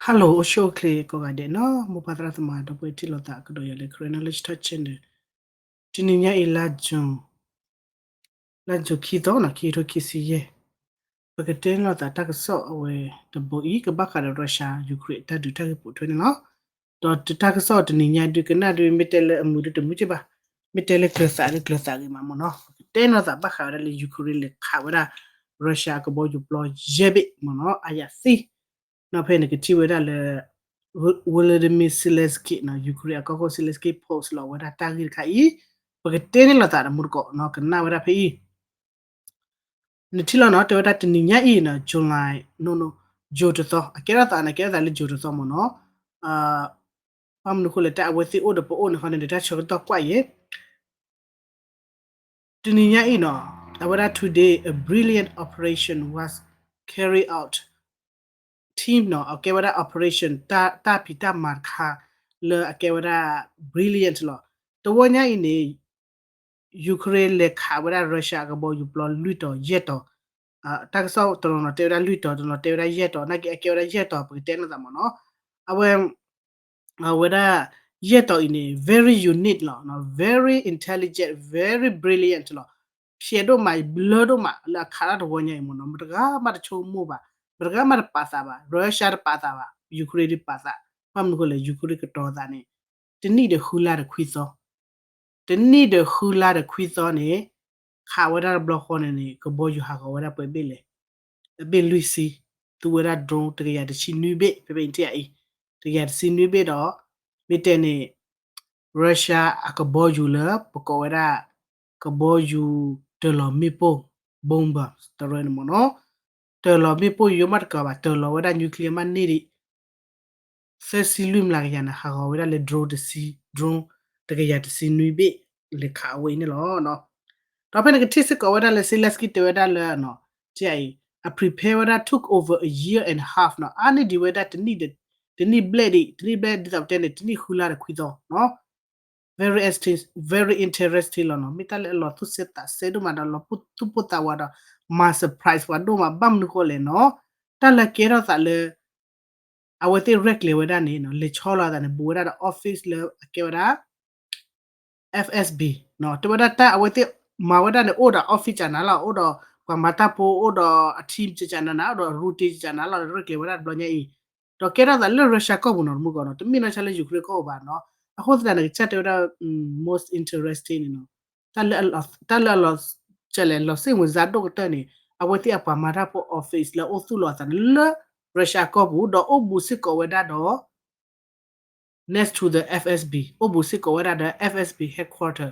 Hello အိၣ်ဆူၣ်အိၣ်ချ့ကိးဂၤဒဲးနီၤ, မိၢ်ပၢ်သရၣ်သမါဒီပုၢ်ဝဲၢ်ထံၣ်လိာ်သးကဒီးယၤလၢ Karen Knowledge Talk Channel တနံၤညါအံၤ လါ June ခံသီနီၤ ခံကထိခံဆံယဲၢ်, ပကတဲလိာ်သးတၢ်ကစီၣ်အဝဲတဘိအံၤ ကဘၣ်ဃးဒီး Russia Ukraine တၢ်ဒုးတၢ်ဂ့ၢ်ပိာ်ထွဲန့ၣ်လီၤ. ဒီးတၢ်ကစီၣ်တနံၤညါဒုးကနၣ်ဒုး မ့ၢ်တဲလၢအမုာ်ဒုးတမုာ်က့ဘၣ်, မ့ၢ်တဲလၢကျၢၤသးဒုးကျၢၤသးဂ့ၤမးမ့ၢ်နီၤ, ပကတဲလိာ်သးဘၣ်ဃးဝဲဒၣ်လၢ Ukraine လဲၤခးဝဲဒၣ် Russia အကဘီယူၤပျီယဲၢ်ဘ့ၣ်မ့ၢ်နီၤ အယၤသံ နီၤဖဲန့ၣ်ကထံၣ်ဝဲဒၣ်လၢ Volodymyr Zelensky နီၤ Ukraine အကီၢ်ခိၣ် Zelensky post လီၤဝဲဒၣ်တၢ်ဂ့ၢ်တခါအံၤ, ပကတဲန့ၢ်လိာ်သးဒီးမူတကိးနီၤ ကနၣ်ဝဲဒၣ်ဖဲအံၤ, နထံၣ်လီၤနီၤ တဲဝဲဒၣ်တနံၤညါအံၤနီၤ July နီၤ June တသီ အကဲထီၣ်သးန့ၣ် ကဲထီၣ်သးလၢ June တသီမ့ၢ်နီၤ, ဘၣ်မနုၤဃိလဲၣ် တၢ်အဝဲသ့ၣ်အိၣ်ဒီးပအိၣ်န့ၣ်ခီန့ၣ် တၢ်ဆၢကတီၢ်ကွၢ်ယဲၢ် တနံၤညါအံၤနီၤ အဝဲဒၣ် today a brilliant operation was carried out, team နီၤ အကဲဝဲဒၣ် operation တၢ်ဖံးတၢ်မၤတခါ လၢအကဲဝဲဒၣ် brilliant လီၤ. တဝီညါအံၤန့ၣ် Ukraine လဲၤခးဝဲဒၣ် Russia အကဘီယူၤပျီလွံၢ်တီၤယဲၢ်တီၤ, တၢ်ကစီၣ်တနီၤနီၤတဲဝဲဒၣ်လွံၢ်တီၤ တနီၤတဲဝဲဒၣ်ယဲၢ်တီၤ နာ်က့အကဲဝဲဒၣ်ယဲၢ်တီၤ ပကတဲလိာ်သးမ့ၢ်နီၤ, အဝဲ အဝဲဒၣ် ယဲၢ်တီၤအံၤန့ၣ် very unique လီၤ, very intelligent, very brilliant လီၤ. ဖျဲးဒိၣ်မး ဘျၢဒိၣ်မး လၢအခးတၢ်တဝီညါအံၤမ့ၢ်နီၤ မတဂၤမးတဆိကမိၣ်ဘၣ်, မတဂၤမးတပာ်သးဘၣ်, Russia တပာ်သးဘၣ်, Ukraine ဒုးပာ်သး, ဘၣ်မနုၤဃိလဲၣ် Ukraine ကတီၤသးန့ၣ် တနံၣ်ဒီးဃုလါဒီးခွံသီ တနံၣ်ဒီးဃုလါဒီးခွံသီန့ၣ် ခးဝဲဒၣ်တဘျီဃီန့ၣ်န့ၣ် ကဘီယူၤဟးဂီၤဝဲဒၣ်ပှဲၤဘ့ၣ်လဲၣ်, အဘ့ၣ်လွံၢ်ဆံ, သူဝဲဒၣ် drone တကယၤတဆံနွံဘ့ၣ် ဖဲဖဲအံၤထံၣ်အံၤ, တကယၤတဆံနွံဘ့ၣ်ဒီး မ့ၢ်တဲန့ၣ် Russia အကဘီယူၤလၢပကိးဝဲဒၣ် ကဘီယူၤတၢၤလီၤမ့ၣ်ပိၢ် bomb တရၢန့ၣ်မ့ၢ်နီၤ, တၢၤလီၤမ့ၣ်ပိၢ်ယိယိမးတကးဘၣ် တၢၤလီၤဝဲဒၣ် nuclear မးန့ၢ်ဒံး သၢဆံလွံၢ်မျးကယၤန့ၣ် ဟးဂီၤဝဲဒၣ်လၢ drone တဆံ, drone တကယၤတဆံနွံဘ့ၣ် လဲၤခးအဝဲအံၤန့ၣ်လီၤ. ဒီးဖဲန့ၣ်ကထံၣ်စ့ၢ်ကီးဝဲဒၣ်လၢ Zelensky တဲဝဲဒၣ်လၢ ထံၣ်အံၤ အ prepare ဝဲဒၣ် took over a year and a half နီၤ အါန့ၢ်ဒံးဝဲဒၣ်တနံၣ်ဒီး တနံၣ်ဘျဲၣ်ဒံး တနံၣ်ဘျဲၣ်ဒ်သိးပတဲန့ၣ် တနံၣ်ဃုလါဒီးခွံသီနီၤ very, very interesting လီၤနီၤ မ့ၢ်တၢ်လၢအလီၤသူၣ်စဲသးစဲဒိၣ်မးဒီးလီၤသူၣ်ပိၢ်သးဝးဒီး မၤ surprise ပှၤဒိၣ်မး ဘၣ်မနုၤဃိလဲၣ်နီၤ တၢ်လၢကဲထီၣ်သးလၢ အဝဲသ့ၣ်ရဲၣ်ကျဲၤဝဲဒၣ်န့ၣ် လဲၤဆီလီၤအသးန့ၣ် ဘူးဝဲဒၣ်ဒီး office လၢအကဲဝဲဒၣ် F S B တဲဝဲဒၣ်တၢ်အဝဲသ့ၣ်မၤဝဲဒၣ်န့ၣ် အိၣ်ဒီး office ကနၤလီၤ အိၣ်ဒီးပှၤမၤတၢ်ဖိ အိၣ်ဒီးအ team ကနၤနၤ အိၣ်ဒီးအ routine ကနၤလီၤ ရဲၣ်ကျဲၤဝဲဒၣ်တဘျီညါအံၤ ဒီးကဲထီၣ်သးလၢ Russia ကီၢ်ပူၤနီၤ တမူကီၢ်နီၤ တမ့ၢ်နီၢ်ဆါလၢ Ukraine ကီၢ်ပူၤဘၣ်နီၤ အဃိသတးန့ၣ် ကစၢ်တဲဝဲဒၣ် most interesting န့ၣ်နီၤ တၢ်လၢအလီၤ ကလဲၣ် လီၤစိတ်ဝင်စားဒိၣ်ကတၢၢ်န့ၣ် အဝဲသ့ၣ်အပှၤမၤတၢ်ဖိ office လၢအိၣ်သူၣ်လီၤအသးန့ၣ်လၢ Russia ကီၢ်ပူၤ ဒီးအိၣ်ဘူးစ့ၢ်ကီးဝဲဒၣ်ဒီး next to the F S B အိၣ်ဘူးစ့ၢ်ကီးဝဲဒၣ်ဒီး F S B headquarter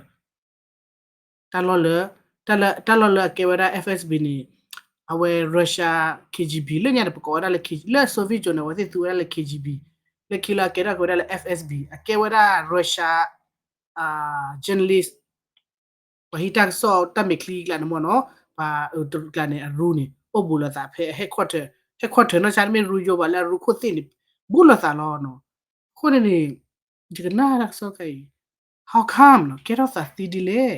တၢ်လီၢ်လၢ တၢ်လၢ တၢ်လီၢ်လၢအကဲဝဲဒၣ် F S B န့ၣ် အဝဲ Russia K G B လၢညါန့ၣ် ပကိးဝဲဒၣ်လၢ K- လၢ Soviet ကၠိန့ၣ် အဝဲသ့ၣ်သူဝဲဒၣ်လၢ K G B လၢခံလၢအကဲထီၣ်က့ၤဝဲဒၣ်လၢ F S B အကဲဝဲဒၣ် Russia journalist ပှၤဟံးတၢ်ကစီၣ်တၢ်မဲာ်ချံကျါန့ၣ်မ့ၢ်နီၤ ပှၤအတရူးကျါန့ၣ် အရူန့ၣ် အိၣ်ဘူးလိာ်သးဖဲ headquarter headquarter နီၢ်ဆါတမ့ၢ်ရူယိဘၣ် လၢအရူခိၣ်သ့ၣ်န့ၣ် ဘူးလိာ်သးလီၤနီၤ အဃိန့ၣ်န့ၣ် ယကနၣ်တၢ်ကစီၣ်ခဲအံၤ how come နီၤ ကဲထီၣ်သးသံဒ်လဲၣ်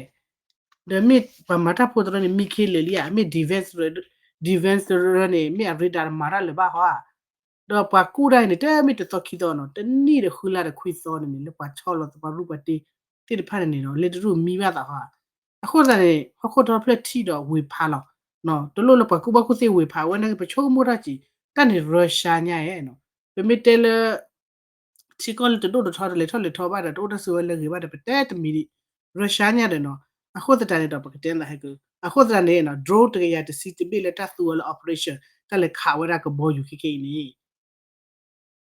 ဒီးမ့ၢ်ပှၤမၤတၢ်ဖိတရၢန့ၣ် မံခ့လၢာ်လံဧါ မ့ၢ် defense defense တရၢန့ၣ် မ့ၢ်အ radar မၤတၢ်လၢၤဘၣ်ဟီဧါ ဒီးပှၤကူၣ်တၢ်အံၤန့ၣ် တမ့ၢ်တသီခံသီနီၤ တနံၣ်ဒီးဃုလါဒီးခွံသီန့ၣ်န့ၣ် လၢပှၤဆီလီၤပှၤရူပှၤတ့သ့ၣ်တဖၣ်န့ၣ်န့ၣ်ဒီး လၢတရူၢ်မံဘၣ်သးဟီဧါ အဃိသတးန့ၣ် ဟီၣ်ခိၣ်ဒီဖျၢၣ်ထံၣ်ဒီးဝ့ၤဖးလီၤ တလိၣ်လၢပှၤကူၣ်ဘၣ်ကူၣ်သ့ဝ့ၤဖး အဝဲန့ၣ်ပဆိကမိၣ်တၢ်ကံၤ တၢ်န့ၣ် Russia ညါဧါနီၤ ပမ့ၢ်တဲလၢ ထံကီၢ်လၢတဒိၣ်တထီ တလဲၤထီၣ်လဲၤထီဘၣ်ဒီး တအိၣ်တၢ်စုကဝဲၤလၢအဂ့ၤဘၣ်ဒီး ပတဲတမံၤဒံး Russia ညါဒီးနီၤ အဃိသတးန့ၣ်ဒီး ပကတဲနၤဟဲက့ၤ အဃိသတးန့ၣ်နီၤ drone တကယၤတဆံတဘ့ၣ်လၢတၢ်သူဝဲလၢ operation တၢ်လဲၤခးဝဲဒၣ်ကဘီယူၤခဲခဲအံၤန့ၣ်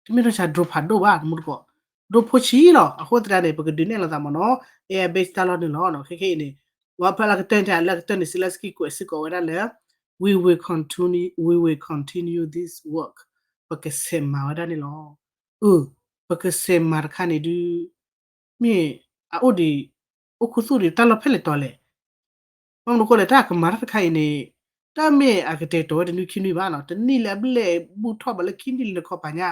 တမ့ၢ်နီၢ်ဆါ drone ဖးဒိၣ်ဘၣ် တမူတကိး drone ဖိဆံးလီၤ အဃိသတးန့ၣ် ပကဒုးနဲၣ်လိာ်သးမ့ၢ်နီၤ air base တၢ်လီၢ်န့ၣ်လီၤ ခဲခဲအံၤန့ၣ် ဝဲဖဲလၢကတၢၢ်န့ၣ် လၢကတၢၢ်န့ၣ် Zelensky ကွဲးစ့ၢ်ကီးဝဲဒၣ်လၢ we will continue, we will continue this work ပကဆဲးမၤဝဲဒၣ်န့ၣ်လီၤ အၢ ပကဆဲးမၤတခါန့ၣ်ဒုး မ့ၢ်အအိၣ်ဒံး အိၣ်ခူသူၣ်ဒံးတၢ်လီၢ်ဖဲလဲၣ်တီၤလဲၣ် ဘၣ်မနုၤဃိလဲၣ် တၢ်ကမၤတၢ်တခါအံၤန့ၣ် တၢ်မ့ၢ်အကတဲာ်ကတီၤဝဲတနွံခံနွံဘၣ်နီၤ တနံၣ်လၢအဘျဲၣ်ဘူၣ်ထီၣ်ဘၣ်လၢခံနံၣ်လၢနခီပၤညါ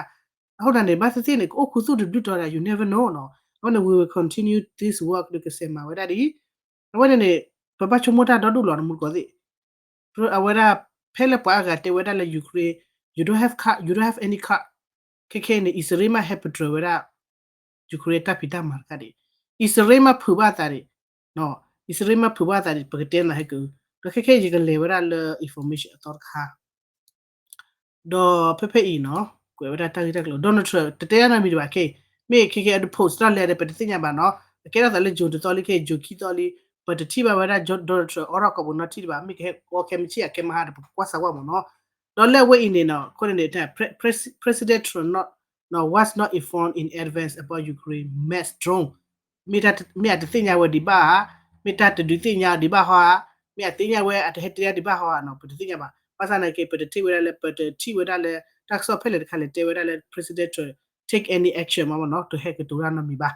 အဃိသတးန့ၣ် ဘၣ်သ့ၣ်သ့ၣ်န့ၣ် ကအိၣ်ခူသူၣ်တဘျုးတီၤဒၣ် you never know နီၤ အဃိန့ၣ် we will continue this work ဒီးကဆဲးမၤဝဲဒၣ်ဒ်အံၤ အဝဲန့ၣ်န့ၣ် ပဘၣ်ဆိကမိၣ်တၢ်ဒီဒူၣ်လီၤ တမူတကိးသ့ၣ် အဝဲဒၣ် ဖဲလၢပှၤအါဂၤတဲဝဲဒၣ်လၢ Ukraine you don't have car, you don't have any car ခဲခဲအံၤန့ၣ် အံၣ်စရ့လးမ့ၢ်ဟဲပတြၢၤဝဲဒၣ် Ukraine တၢ်ဖံးတၢ်မၤတခါဒံး, အံၣ်စရ့လးမ့ၢ်ဖုးဘၣ်အသးဒံး, အံၣ်စရ့လးမ့ၢ်ဖုးဘၣ်အသးဒံး ပကတဲနၤဟဲက့ၤ, ဒီးခဲခဲအံၤယကလဲၤဝဲဒၣ်လၢ information အသီတခါ ဒီးဖဲဖဲအံၤနီၤ ကွဲးဝဲဒၣ်တၢ်ဂ့ၢ်တၢ်ကျိၤ Donald Trump တတဲဒၣ်နီတမံၤဒံးဘၣ်ခဲအံၤ, မ့ၢ်ခဲခဲအံၤ post တၢ်လဲၣ်ဒီး ပတသ့ၣ်ညါဘၣ်နီၤ, အကဲထီၣ်သးလၢ June တသီလံခဲအံၤ June ခံသီလံ, ပတထံၣ်ဘၣ်ဝဲဒၣ် Donald Trump အိးထီၣ်ကိာ်ပူၤနီတထံၣ်ဒံးဘၣ်, မ့ၢ်ကဟဲကီခဲမုၢ်ဆ့ၣ်အကဲမဟါဒီး ပကကွၢ်စၢၤကွၢ်မ့ၢ်နီၤ, ဒီးလၢအဝဲအံၤန့ၣ်နီၤ အဃိန့ၣ်န့ၣ် Pre- President Trump not, not, was not informed in advance about Ukraine mass drone, မ့ၢ်တၢ်တ- မ့ၢ်အတသ့ၣ်ညါဝဲဒံးဘၣ်ဧါ, မ့ၢ်တၢ်တဒုးသ့ၣ်ညါဒံးဘၣ်ဟီဧါ, မ့ၢ်အသ့ၣ်ညါဝဲအတဟဲတဲဒံးဘၣ်ဟီဧါနီၤ ပတသ့ၣ်ညါဘၣ်. ဘၣ်ဆၣ်သနာ်က့ ပတထံၣ်ဝဲဒၣ်လၢ ပတထံၣ်ဝဲဒၣ်လၢ တၢ်ကစီၣ်ဖဲလဲၣ်တခါလဲၣ် တဲဝဲဒၣ်လၢ President Trump take any action မ့ၢ်နီၤ တဟဲကတိၤတၢ်နီတမံၤဘၣ်,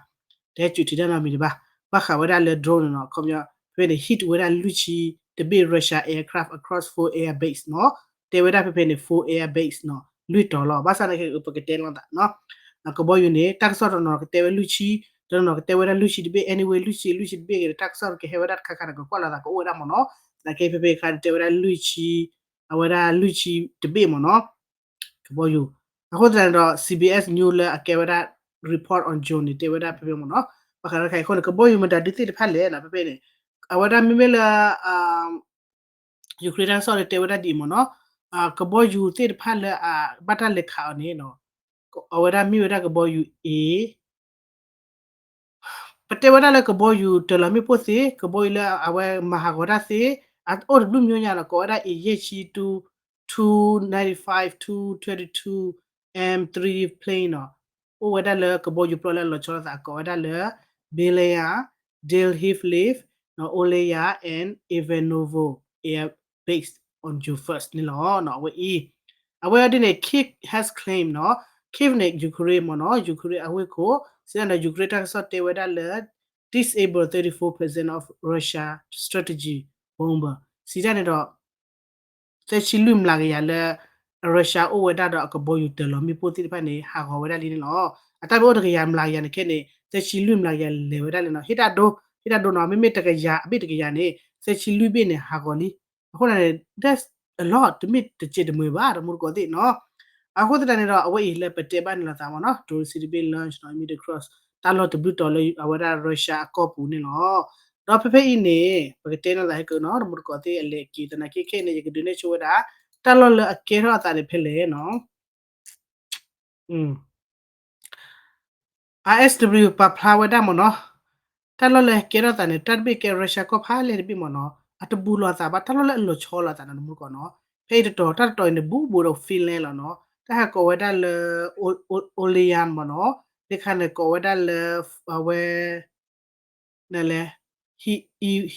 တဟဲစူးထံးတၢ်နီတမံၤဘၣ်. ဘၣ်ဃးဝဲဒၣ်လၢ drone န့ၣ်နီၤ ခီပညီ ဖဲဖဲန့ၣ် hit ဝဲဒၣ်လွံၢ်ဆံတဘ့ၣ် Russia aircraft across four air base နီၤ, တဲဝဲဒၣ်ဖဲဖဲန့ၣ် four air base နီၤ လွံၢ်တီၤလီၤ. ဘၣ်ဆၣ်သနာ်က့ ပကတဲလိာ်သးနီၤ ကဘီယူၤန့ၣ် တၢ်ကစီၣ်တနီၤကတဲဝဲလွံၢ်ဆံ, တနီၤကတဲဝဲဒၣ်လွံၢ်ဆံတဘ့ၣ်, anyway လွံၢ်ဆံ လွံၢ်ဆံတဘ့ၣ်ဂ့ၤဒီး တၢ်ကစီၣ်ကဟဲဝဲဒၣ်တခါခါန့ၣ် ကကွၢ်လိာ်သးကအိၣ်ဝဲဒၣ်မ့ၢ်နီၤ, သနာ်က့ဖဲဖဲခါန့ၣ် တဲဝဲဒၣ်လွံၢ်ဆံ, အဝဲဒၣ်လွံၢ်ဆံတဘ့ၣ်မ့ၢ်နီၤ ကဘီယူၤ, အဃိသတးန့ၣ်ဒီး C B S News လၢအကဲဝဲဒၣ် report on drone န့ၣ် တဲဝဲဒၣ်ဖဲဖဲမ့ၢ်နီၤ, ဘၣ်ဃးဒီးခါအံၤအဃိန့ၣ် ကဘီယူၤမတၤဒုးသ့ၣ်တဖၣ်လဲၣ်နီၤ ဖဲဖဲန့ၣ်, အဝဲဒၣ်မ့မ့ၢ်လၢ Ukraine တၢ်ကစီၣ်န့ၣ် တဲဝဲဒၣ်ဒ်အံၤမ့ၢ်နီၤ, ကဘီယူၤသ့ၣ်တဖၣ်လၢအဘၣ်တၢ်လဲၤခးအီၤန့ၣ်နီၤ, အဝဲဒၣ်မ့ၢ်ဝဲဒၣ်ကဘီယူၤအံၤ ပတဲဝဲဒၣ်လၢကဘီယူၤတၢၤလီၤမ့ၣ်ပိၢ်သ့, ကဘီယူၤလၢအဝဲမၤဟးဂီၤတၢ်သ့, အအိၣ်တဘျုးမံၤညါနီၤ, ကိးဝဲဒၣ် A ယဲၢ်ဆံ two, two ninety-five, two twenty-two, M three plane နီၤ, အိၣ်ဝဲဒၣ်လၢကဘီယူၤပျီလၢအလီၤဆီလိာ်သး ကိးဝဲဒၣ်လၢ Belaya, Dnipro, Odeya and Ivanovo Air Base on June first န့ၣ်လီၤ. အဝဲအံၤ အဝဲဒ်န့ၣ် Kyiv has claimed နီၤ, Kyiv န့ၣ် Ukraine မ့ၢ်နီၤ, Ukraine အဝ့ၢ်ခိၣ်, စံးတၢ်န့ၣ် Ukraine တၢ်ကစီၣ်တဲဝဲဒၣ်လၢ disable thirty-four percent of Russia strategic bomber စံးတၢ်န့ၣ်ဒီး သၢဆံလွံၢ်မျးကယၤလၢ Russia အိၣ်ဝဲဒၣ်ဒီးအကဘီယူၤတၢၤလီၤမ့ၣ်ပိၢ်သ့ၣ်တဖၣ်န့ၣ် ဟးဂီၤဝဲဒၣ်လံန့ၣ်လီၤ. အတၢ်မ့ၢ်အိၣ်တကယၤမျးကယၤန့ၣ်ခဲန့ၣ် သၢဆံလွံၢ်မျးကယၤလဲၤဝဲဒၣ်လံနီၤ, ဟ့ၣ်တၢ်ဒိ, ဟ့ၣ်တၢ်ဒိနီၤ, မ့မ့ၢ်တကယၤအဘ့ၣ်တကယၤန့ၣ် သၢဆံလွံၢ်ဘ့ၣ်န့ၣ် ဟးဂီၤလံ. အဃိန့ၣ် that's a lot တမ့ၢ်တစဲးတမှဲၤဘၣ် တမူတကိးသ့ၣ်နီၤ. အဃိသတးန့ၣ်ဒီး အဝဲအံၤလၢပတဲဘၣ်န့ၣ်လီၤသးမ့ၢ်နီၤ, drone စံးတဘ့ၣ် launch နီၤ, immediate cross တၢ်လီၢ်တဘျုးတီၤလၢအဝဲဒၣ် Russia အကီၢ်ပူၤန့ၣ်လီၤ. ဒီးဖဲဖဲအံၤန့ၣ် ပကတဲန့ၣ်သးဟဲက့ၤနီၤ, တမူတကိးသ့ၣ်အလဲၤက့ၤသနာ်က့ခဲန့ၣ် ယကဒုးနဲၣ်ဆိဝဲဒၣ် တၢ်လီၢ်လၢအကဲထီၣ်အသးန့ၣ်ဖဲလဲၣ်နီၤ. I S W ပာ်ဖျါဝဲဒၣ်မ့ၢ်နီၤ, တၢ်လီၢ်လၢအကဲထီၣ်သးန့ၣ် တၢ်တဘ့ၣ်ကဲ Russia ကီၢ်ဖးလဲၢ်တဘ့ၣ်မ့ၢ်နီၤ, အတဘူးလိာ်သးဘၣ်, တၢ်လီၢ်လၢအလီၤဆီလိာ်သးနီၤ တမူတကိးနီၤ. ဖဲအံၤတတီၤ တၢ်တတီၤအံၤန့ၣ် ဘူးဘူးဒီး Finland လီၤနီၤ, တၢ်ဟဲကိးဝဲဒၣ်လၢ Olean မ့ၢ်နီၤ, လၢခါန့ၣ်ကိးဝဲဒၣ်လၢ အဝဲ နလဲၣ်,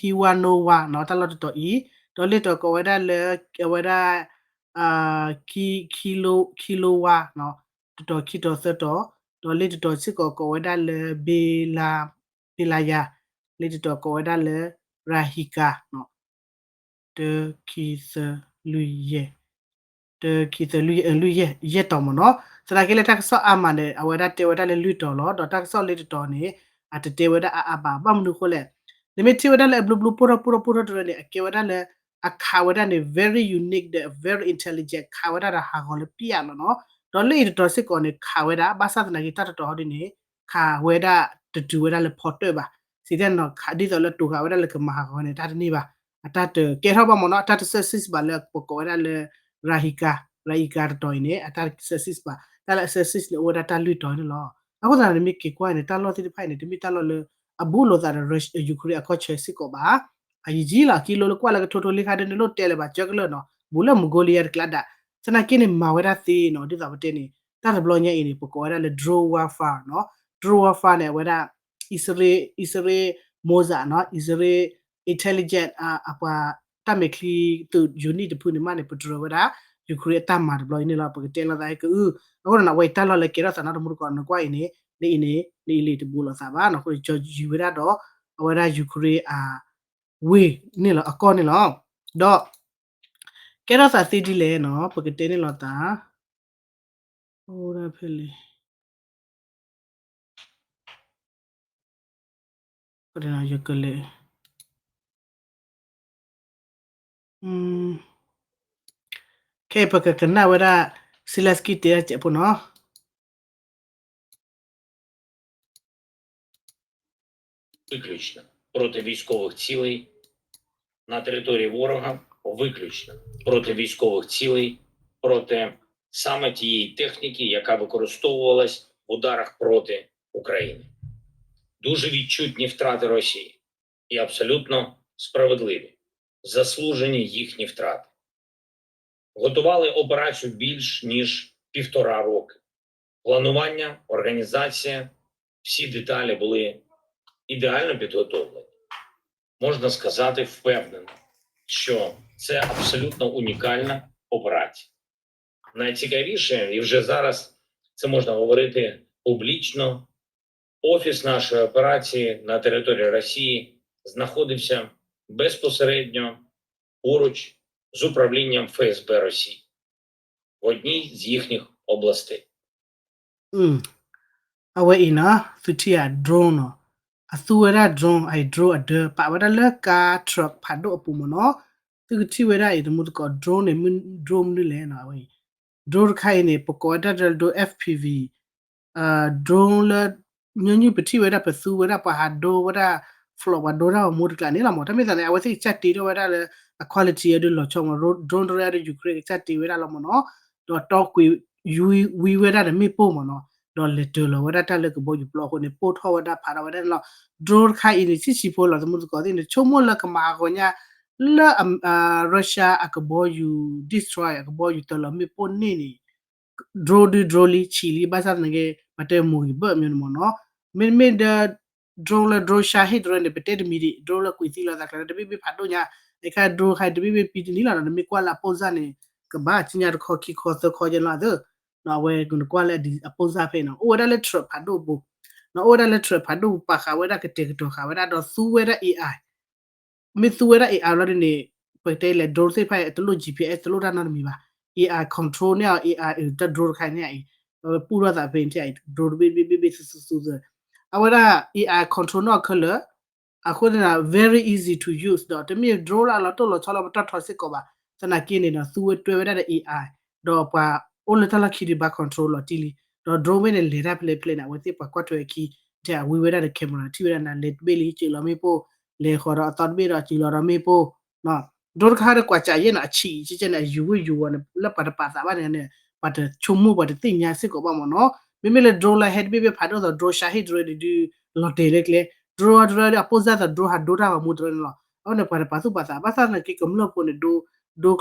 Ivanova နီၤ, တၢ်လီၢ်တတီၤအံၤ, ဒီးလၢတတီၤကိးဝဲဒၣ်လၢ အဝဲဒၣ် Kilowa နီၤ, တတီၤခံတီၤသၢတီၤ, ဒီးလၢတတီၤစ့ၢ်ကီးကိးဝဲဒၣ်လၢ Bela, Belaya, လၢတတီၤကိးဝဲဒၣ်လၢ Rahiga နီၤ, တၢ ခံ သၢ လွံၢ် ယဲၢ် တၢ ခံ သၢ လွံၢ် ယဲၢ် လွံၢ် ယဲၢ် ယဲၢ်တီၤမ့ၢ်နီၤ. သနာ်က့လၢတၢ်ကစီၣ်အါမးန့ၣ် အဝဲဒၣ်တဲဝဲဒၣ်လၢလွံၢ်တီၤလီၤ, ဒီးတၢ်ကစီၣ်လၢတတီၤန့ၣ် အတတဲဝဲဒၣ်အါအါဘၣ်. ဘၣ်မနုၤအဃိလဲၣ်, နမ့ၢ်ထံၣ်ဝဲဒၣ်လၢအဘျုးဘျုးပိၢ်ထီၣ်ပိၢ်ထီၣ်ပိၢ်ထီၣ်တရၢန့ၣ် အကဲဝဲဒၣ်လၢ အခးဝဲဒၣ်န့ၣ် very unique ဒီး very intelligent ခးဝဲဒၣ်ဒီးဟးဂီၤလၢပျၢ်လီၤနီၤ. ဒီးလၢအံၤတတီၤစ့ၢ်ကီးန့ၣ် ခးဝဲဒၣ် ဘၣ်ဆၣ်သနာ်က့တၢ်တတီၤဟီဒ်န့ၣ် ခးဝဲဒၣ်တတုၤဝဲဒၣ်လၢဖီတၢၣ်ဘၣ်. စံးတၢ်န့ၣ်နီၤ ခးဒ်သိးလၢတိၤဃာ်ဝဲဒၣ်လၢကမၤဟးဂီၤန့ၣ် တၢ်တန့ၢ်ဘၣ်. အတၢ်တကဲထီၣ်ဘၣ်မ့ၢ်နီၤ, အတၢ်တ success ဘၣ်လၢပကိးဝဲဒၣ်လၢ Rahiga, Rahiga တတီၤအံၤန့ၣ် အတၢ်တ success ဘၣ်. တၢ်လၢ success န့ၣ် အိၣ်ဝဲဒၣ်တၢ်လွံၢ်တီၤန့ၣ်လီၤ. အဃိသတးန့ၣ် မ့ၢ်က့ၤကွၢ်န့ၣ် တၢ်လီၢ်သ့ၣ်တဖၣ်အံၤန့ၣ် တမ့ၢ်တၢ်လီၢ်လၢ အဘူးလိာ်သးဒီး Ukraine အကီၢ်ဆၢစ့ၢ်ကီးဘၣ်. အယံာ်ယံာ်လီၤ ကံလိလၢကွၢ်လၢကထိထိလံခါဒ်န့ၣ် လိၣ်တဲလၢၤဘၣ်ကၢကလၢာ်နီၤ, ဘူးလၢမုၢ်ကိလံယါတကျါဒၣ်. သနာ်က့န့ၣ် မၤဝဲဒၣ်သ့နီၤ, ဒ်သိးပတဲန့ၣ် တၢ်တဘျီညါအံၤန့ၣ် ပကိးဝဲဒၣ်လၢ drone warfare နီၤ. Drone warfare န့ၣ် အဝဲဒၣ် အံၣ်စရ့, အံၣ်စရ့ Mossad နီၤ, အံၣ်စရ့ intelligence အပှၤတၢ်မဲာ်ချံသုး unit တဖုန့ၣ်မးန့ၣ် ပတြၢၤဝဲဒၣ် Ukraine အတၢ်မၤတဘျီအံၤန့ၣ်လီၤ. ပကတဲလိာ်သးဟဲကအု, အဃိန့ၣ် အဝဲအံၤတၢ်လီၢ်လၢကဲထီၣ်သးနီၤ တမူတကိး နကွၢ်အံၤန့ၣ် လၢအံၤန့ၣ် လၢအံၤလံတဘူးလိာ်သးဘၣ်နီၤ, အဃိန့ၣ် ကၠီယံၤဝဲဒၣ်ဒီး အဝဲဒၣ် Ukraine အ ဝ့ၢ်န့ၣ်လီၤ အကီၢ်န့ၣ်လီၤ. ဒီး ကဲထီၣ်သးသ့ဒ်လဲၣ်နီၤ ပကတဲန့ၣ်လီၤသး, အိၣ်ဒၣ်ဖဲလဲၣ်, ယကလဲၤ, ခဲအံၤပကကနၣ်ဝဲဒၣ် Zelenskyy တဲဒၣ်စဲးဖိနီၤ. виключно проти військових цілей на території ворога, виключно проти військових цілей, проти саме тієї техніки, яка використовувалась в ударах проти України. Дуже відчутні втрати Росії і абсолютно справедливі, заслужені їхні втрати. Готували операцію більш ніж півтора роки. Планування, організація, всі деталі були ідеально підготовлені. Можна сказати впевнено, що це абсолютно унікальна операція. Найцікавіше, і вже зараз це можна говорити публічно, офіс нашої операції на території Росії знаходився безпосередньо поруч з управлінням ФСБ Росії в одній з їхніх областей. အဝဲအံၤနီၤ သုထံၣ်ဧါ drone နီၤ အသူဝဲဒၣ် drone အံၤ drone အဒၢ ပာ်ဝဲဒၣ်လၢကါ truck ဖးဒိၣ်အပူၤမ့ၢ်နီၤ သုကထံၣ်ဝဲဒၣ်အံၤ တမူတကိး drone န့ၣ် drone မနုၤလဲၣ်နီၤ အဝဲအံၤ drone တခါအံၤန့ၣ် ပကိးဝဲဒၣ်လၢ drone FPV drone လၢ ညီနုၢ်ပထံၣ်ဝဲဒၣ် ပသူဝဲဒၣ် ပှၤဟးဒိဝဲဒၣ် flop ပှၤဒိတၢ်ဂီၤမူတကျါန့ၣ်လီၤမ့ၢ် တၢ်မ့ၢ်သးန့ၣ် အဝဲသ့ၣ်ကစၢ်တ့ထီၣ်ဝဲဒၣ်လၢ အ quality အဒုးလီၤဆီမ့ၢ် drone တရၢဒီး Ukraine ကစၢ်တ့ဝဲဒၣ်လီၤမ့ၢ်နီၤ ဒီးတီကွံာ် ဝံဝဲဒၣ်ဒီးမ့ၣ်ပိၢ်မ့ၢ်နီၤ ဒီးလဲၤတၢၤလီၤဝဲဒၣ်တၢ်လၢကဘီယူၤပျီအဃိန့ၣ် ပိၢ်ထီၣ်ဝဲဒၣ်ဖးထီၣ်ဝဲဒၣ်န့ၣ်လီၤ drone တခါအံၤန့ၣ် ဆံးဆံးဖိလီၤ တမူတကိးသ့ၣ်န့ၣ် ဆိကမိၣ်လၢကမၤဟးဂီၤညါ လၢ Russia အကဘီယူၤ destroy အကဘီယူၤတၢၤလီၤမ့ၣ်ပိၢ်န့ၣ်န့ၣ် drone ဒု drone လံ ဆံးလံ ဘၣ်ဆၣ်သနာ်က့ ပတဲမိၢ်ဂံၢ်ဘၢၣ်မ့ၢ်န့ၣ်မ့ၢ်နီၤ မ့တမ့ၢ်ဒီး drone လၢ drone Shahed တရၢန့ၣ် ပတဲတမံၤဒံး drone လၢကွံာ်သံလီၤသးကျါ တဘ့ၣ်ဘ့ၣ်ဖးဒိၣ်ညါ အခါ drone ခါ တဘ့ၣ်ဘ့ၣ်ပံတနံၤလီၤ နမ့ၢ်ကွၢ်လၢအပိၢ်စၢ်န့ၣ် ကဘၣ်ကၠံညါတခီခံခီသၢခီယဲလီၤသၢ နီၤ အဝဲနကွၢ်လၢအပိၢ်စၢ်ဖဲနီၤ အိၣ်ဝဲဒၣ်လၢ truck ဖးဒိၣ်အပူၤ နီၤ အိၣ်ဝဲဒၣ်လၢ truck ဖးဒိၣ်ပူၤ ပာ်ဃာ်ဝဲဒၣ်ကတဲာ်ကတီၤဃာ်ဝဲဒၣ်ဒီးသူဝဲဒၣ် AI မ့ၢ်သူဝဲဒၣ် AI လီၤဒ်န့ၣ် ပကတဲလဲၣ် drone သ့ၣ်တဖၣ်အံၤ တလိၣ် GPS တလိၣ်တၢ်နီတမံၤဘၣ် AI control န့ၢ်အီၤ AI အတၢ် drone တခါန့ၣ်အံၤ အဝဲပူၣ်ထီၣ်သးဖဲန့ၣ် drone တဘ့ၣ်တဘ့ၣ်ဘ့ၣ်ဘ့ၣ်သူသူသူ အဝဲဒၣ် AI control န့ၢ်အီၤခဲလၢာ် အဃိန့ၣ် very easy to use ဒီးတမ့ၢ် drone လၢအလီၤတိၢ်လီၤဆီလီၤပတီၢ်ထီစ့ၢ်ကီးဘၣ် သနာ်က့န့ၣ်ဒီး သူဝဲတွဲဝဲဒၣ်ဒီး AI ဒီးပှၤအိၣ်လၢတၢ်လီၢ်ခံဒုးဘၣ် control လီၤတံၢ်လံ ဒီး drone မ့ၢ်န့ၣ် လဲၤတၢ်ဖဲလဲၣ်ဖဲလဲၣ်န့ၣ် အဝဲသ့ၣ်ပှၤကွၢ်ထွဲအခံ ထဲအဝံဝဲဒၣ်ဒီး camera ထံၣ်ဝဲဒၣ်နၤလဲၤတဘ့ၣ်လံ စၢၤလီၤမ့ၣ်ပိၢ် လဲၤဃီၤဒီးအသီတဘ့ၣ်ဒီးစၢၤလီၤဒီးမ့ၣ်ပိၢ် drone တခါဒီးကွၢ်စးယဲၢ်န့ၣ် အဆံးအံၤ ကဲန့ၣ် အယူၤဝ့ၢ်ယူၤဝီၤန့ၣ် လၢပှၤတပာ်သးဘၣ်န့ၣ် ပှၤတဆိကမိၣ်ပှၤတသ့ၣ်ညါစ့ၢ်ကီးဘၣ်မ့ၢ်နီၤ မ့မ့ၢ်လၢ drone လၢဟဲတဘ့ၣ်ဘ့ၣ်ဖးဒိၣ်သိး drone Shahed တရၢဒုး လီၤတဲာ်လၢကျဲ drone တရၢဒီးအပိၢ်စၢ်သိး drone ဟးဒိတၢ်ဂီၤမူတရၢန့ၣ်လီၤ အဝဲန့ၣ်ပှၤတပာ်သူၣ်ပာ်သး ဘၣ်ဆၣ်သနာ်က့ကမျၢၢ်ဖိန့ၣ် ဒိ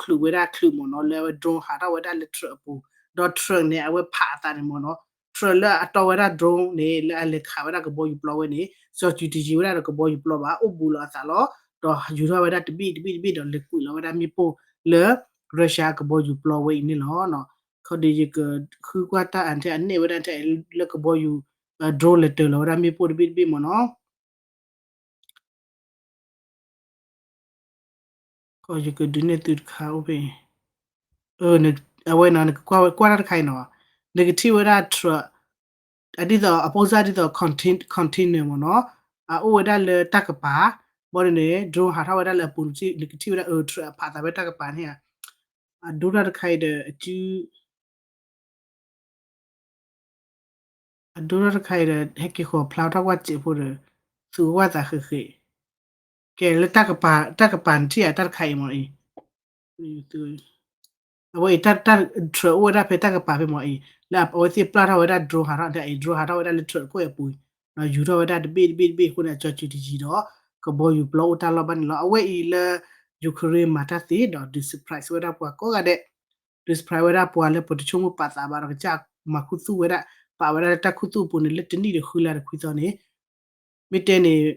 ချုးဝဲဒၣ်ချုးမ့ၢ်နီၤ လၢအဝဲ drone ဟးထီၣ်ဝဲဒၣ်လၢ truck အပူၤ ဒီး truck န့ၣ် အဝဲဖးအသးန့ၣ်မ့ၢ်နီၤ truck လၢအတီဝဲဒၣ် drone န့ၣ် လၢအလဲၤခးဝဲဒၣ်ကဘီယူၤပျီဝဲန့ၣ် စီၤစုၤတယံၤဝဲဒၣ်ဒီးကဘီယူၤပျီဘၣ် အိၣ်ဘူးလီၤအသးလီၤ ဒီးယူၤထီၣ်ဝဲဒၣ်တဘ့ၣ်တဘ့ၣ်တဘ့ၣ်ဒီးလဲၤကွံာ်လီၤဝဲဒၣ်မ့ၣ်ပိၢ်လၢ Russia အကဘီယူၤပျီဝဲအံၤန့ၣ်လီၤ ခီဒီးယကဃုကွၢ်တၢ်အံၤထဲအန့ၢ်ဝဲဒၣ်ထဲလၢကဘီယူၤ drone လဲၤတၢၤလီၤဝဲဒၣ်မ့ၣ်ပိၢ်တဘ့ၣ်တဘ့ၣ်မ့ၢ်နီၤ ယကဒုးနဲၣ်သုတခါအိၣ်ဖဲ အဝဲနီၤ နကကွၢ်ဝဲကွၢ်တၢ်တခါအံၤနီၤ နကထံၣ်ဝဲဒၣ် truck အဒ်သိးအပိၢ်စၢ်ဒ်သိး container မ့ၢ်နီၤ အအိၣ်ဝဲဒၣ်လၢတၢ်ကပၤ ဘီန့ၣ်န့ၣ် drone ဟးထီၣ်ဝဲဒၣ်လၢအပူၤ နကထံၣ်ဝဲဒၣ် အ truck အဖးသးဖဲတၢ်ကပၤန့ၣ်ဧါ အဒိတၢ်တခါအံၤဒီး အစု အဒိတၢ်တခါအံၤဒီး ဟဲက့ၤဃီၤဖျါထီၣ်ကွၢ်စဲးဖိဒီး သုးဝဲသးဃ့ဃ့ ကဲလၢတၢ်ကပၤ တၢ်ကပၤနထံၣ်ဧါ တၢ်တခါအံၤမ့ၢ်အံၤ အဝဲအံၤ တၢ် truck အိၣ်ဝဲဒၣ်ဖဲတၢ်ကပၤဖဲမ့ၢ်အံၤ လၢအဝဲသ့ၣ်ပျၢ်ထီၣ်ဝဲဒၣ် drone ဟးထီၣ်အံၤ drone ဟးထီၣ်ဝဲဒၣ်လၢ truck ခိၣ်အပူၤ ယူၤထီၣ်ဝဲဒၣ်တဘ့ၣ်တဘ့ၣ်တဘ့ၣ်အဃိန့ၣ် အကၠီၤစုၤတယံၤဒီး ကဘီယူၤပျီအိၣ်တၢ်လီၢ်ဘၣ်န့ၣ်လီၤ. အဝဲအံၤလၢ Ukraine မၤတၢ်သ့ဒီး ဒုး surprise ဝဲဒၣ်ပှၤကိးဂၤဒဲး ဒုး surprise ဝဲဒၣ်ပှၤလၢပတဆိကမိၣ်ပာ်သးဘၣ်ဒီး ကစၢ်မၤခူသူၣ်ဝဲဒၣ် ပာ်ဝဲဒၣ်လၢတၢ်ခူသူၣ်အပူၤန့ၣ် လၢတနံၣ်ဒီးဃုလါဒီးခွံသီန့ၣ် မ့ၢ်တဲန့ၣ်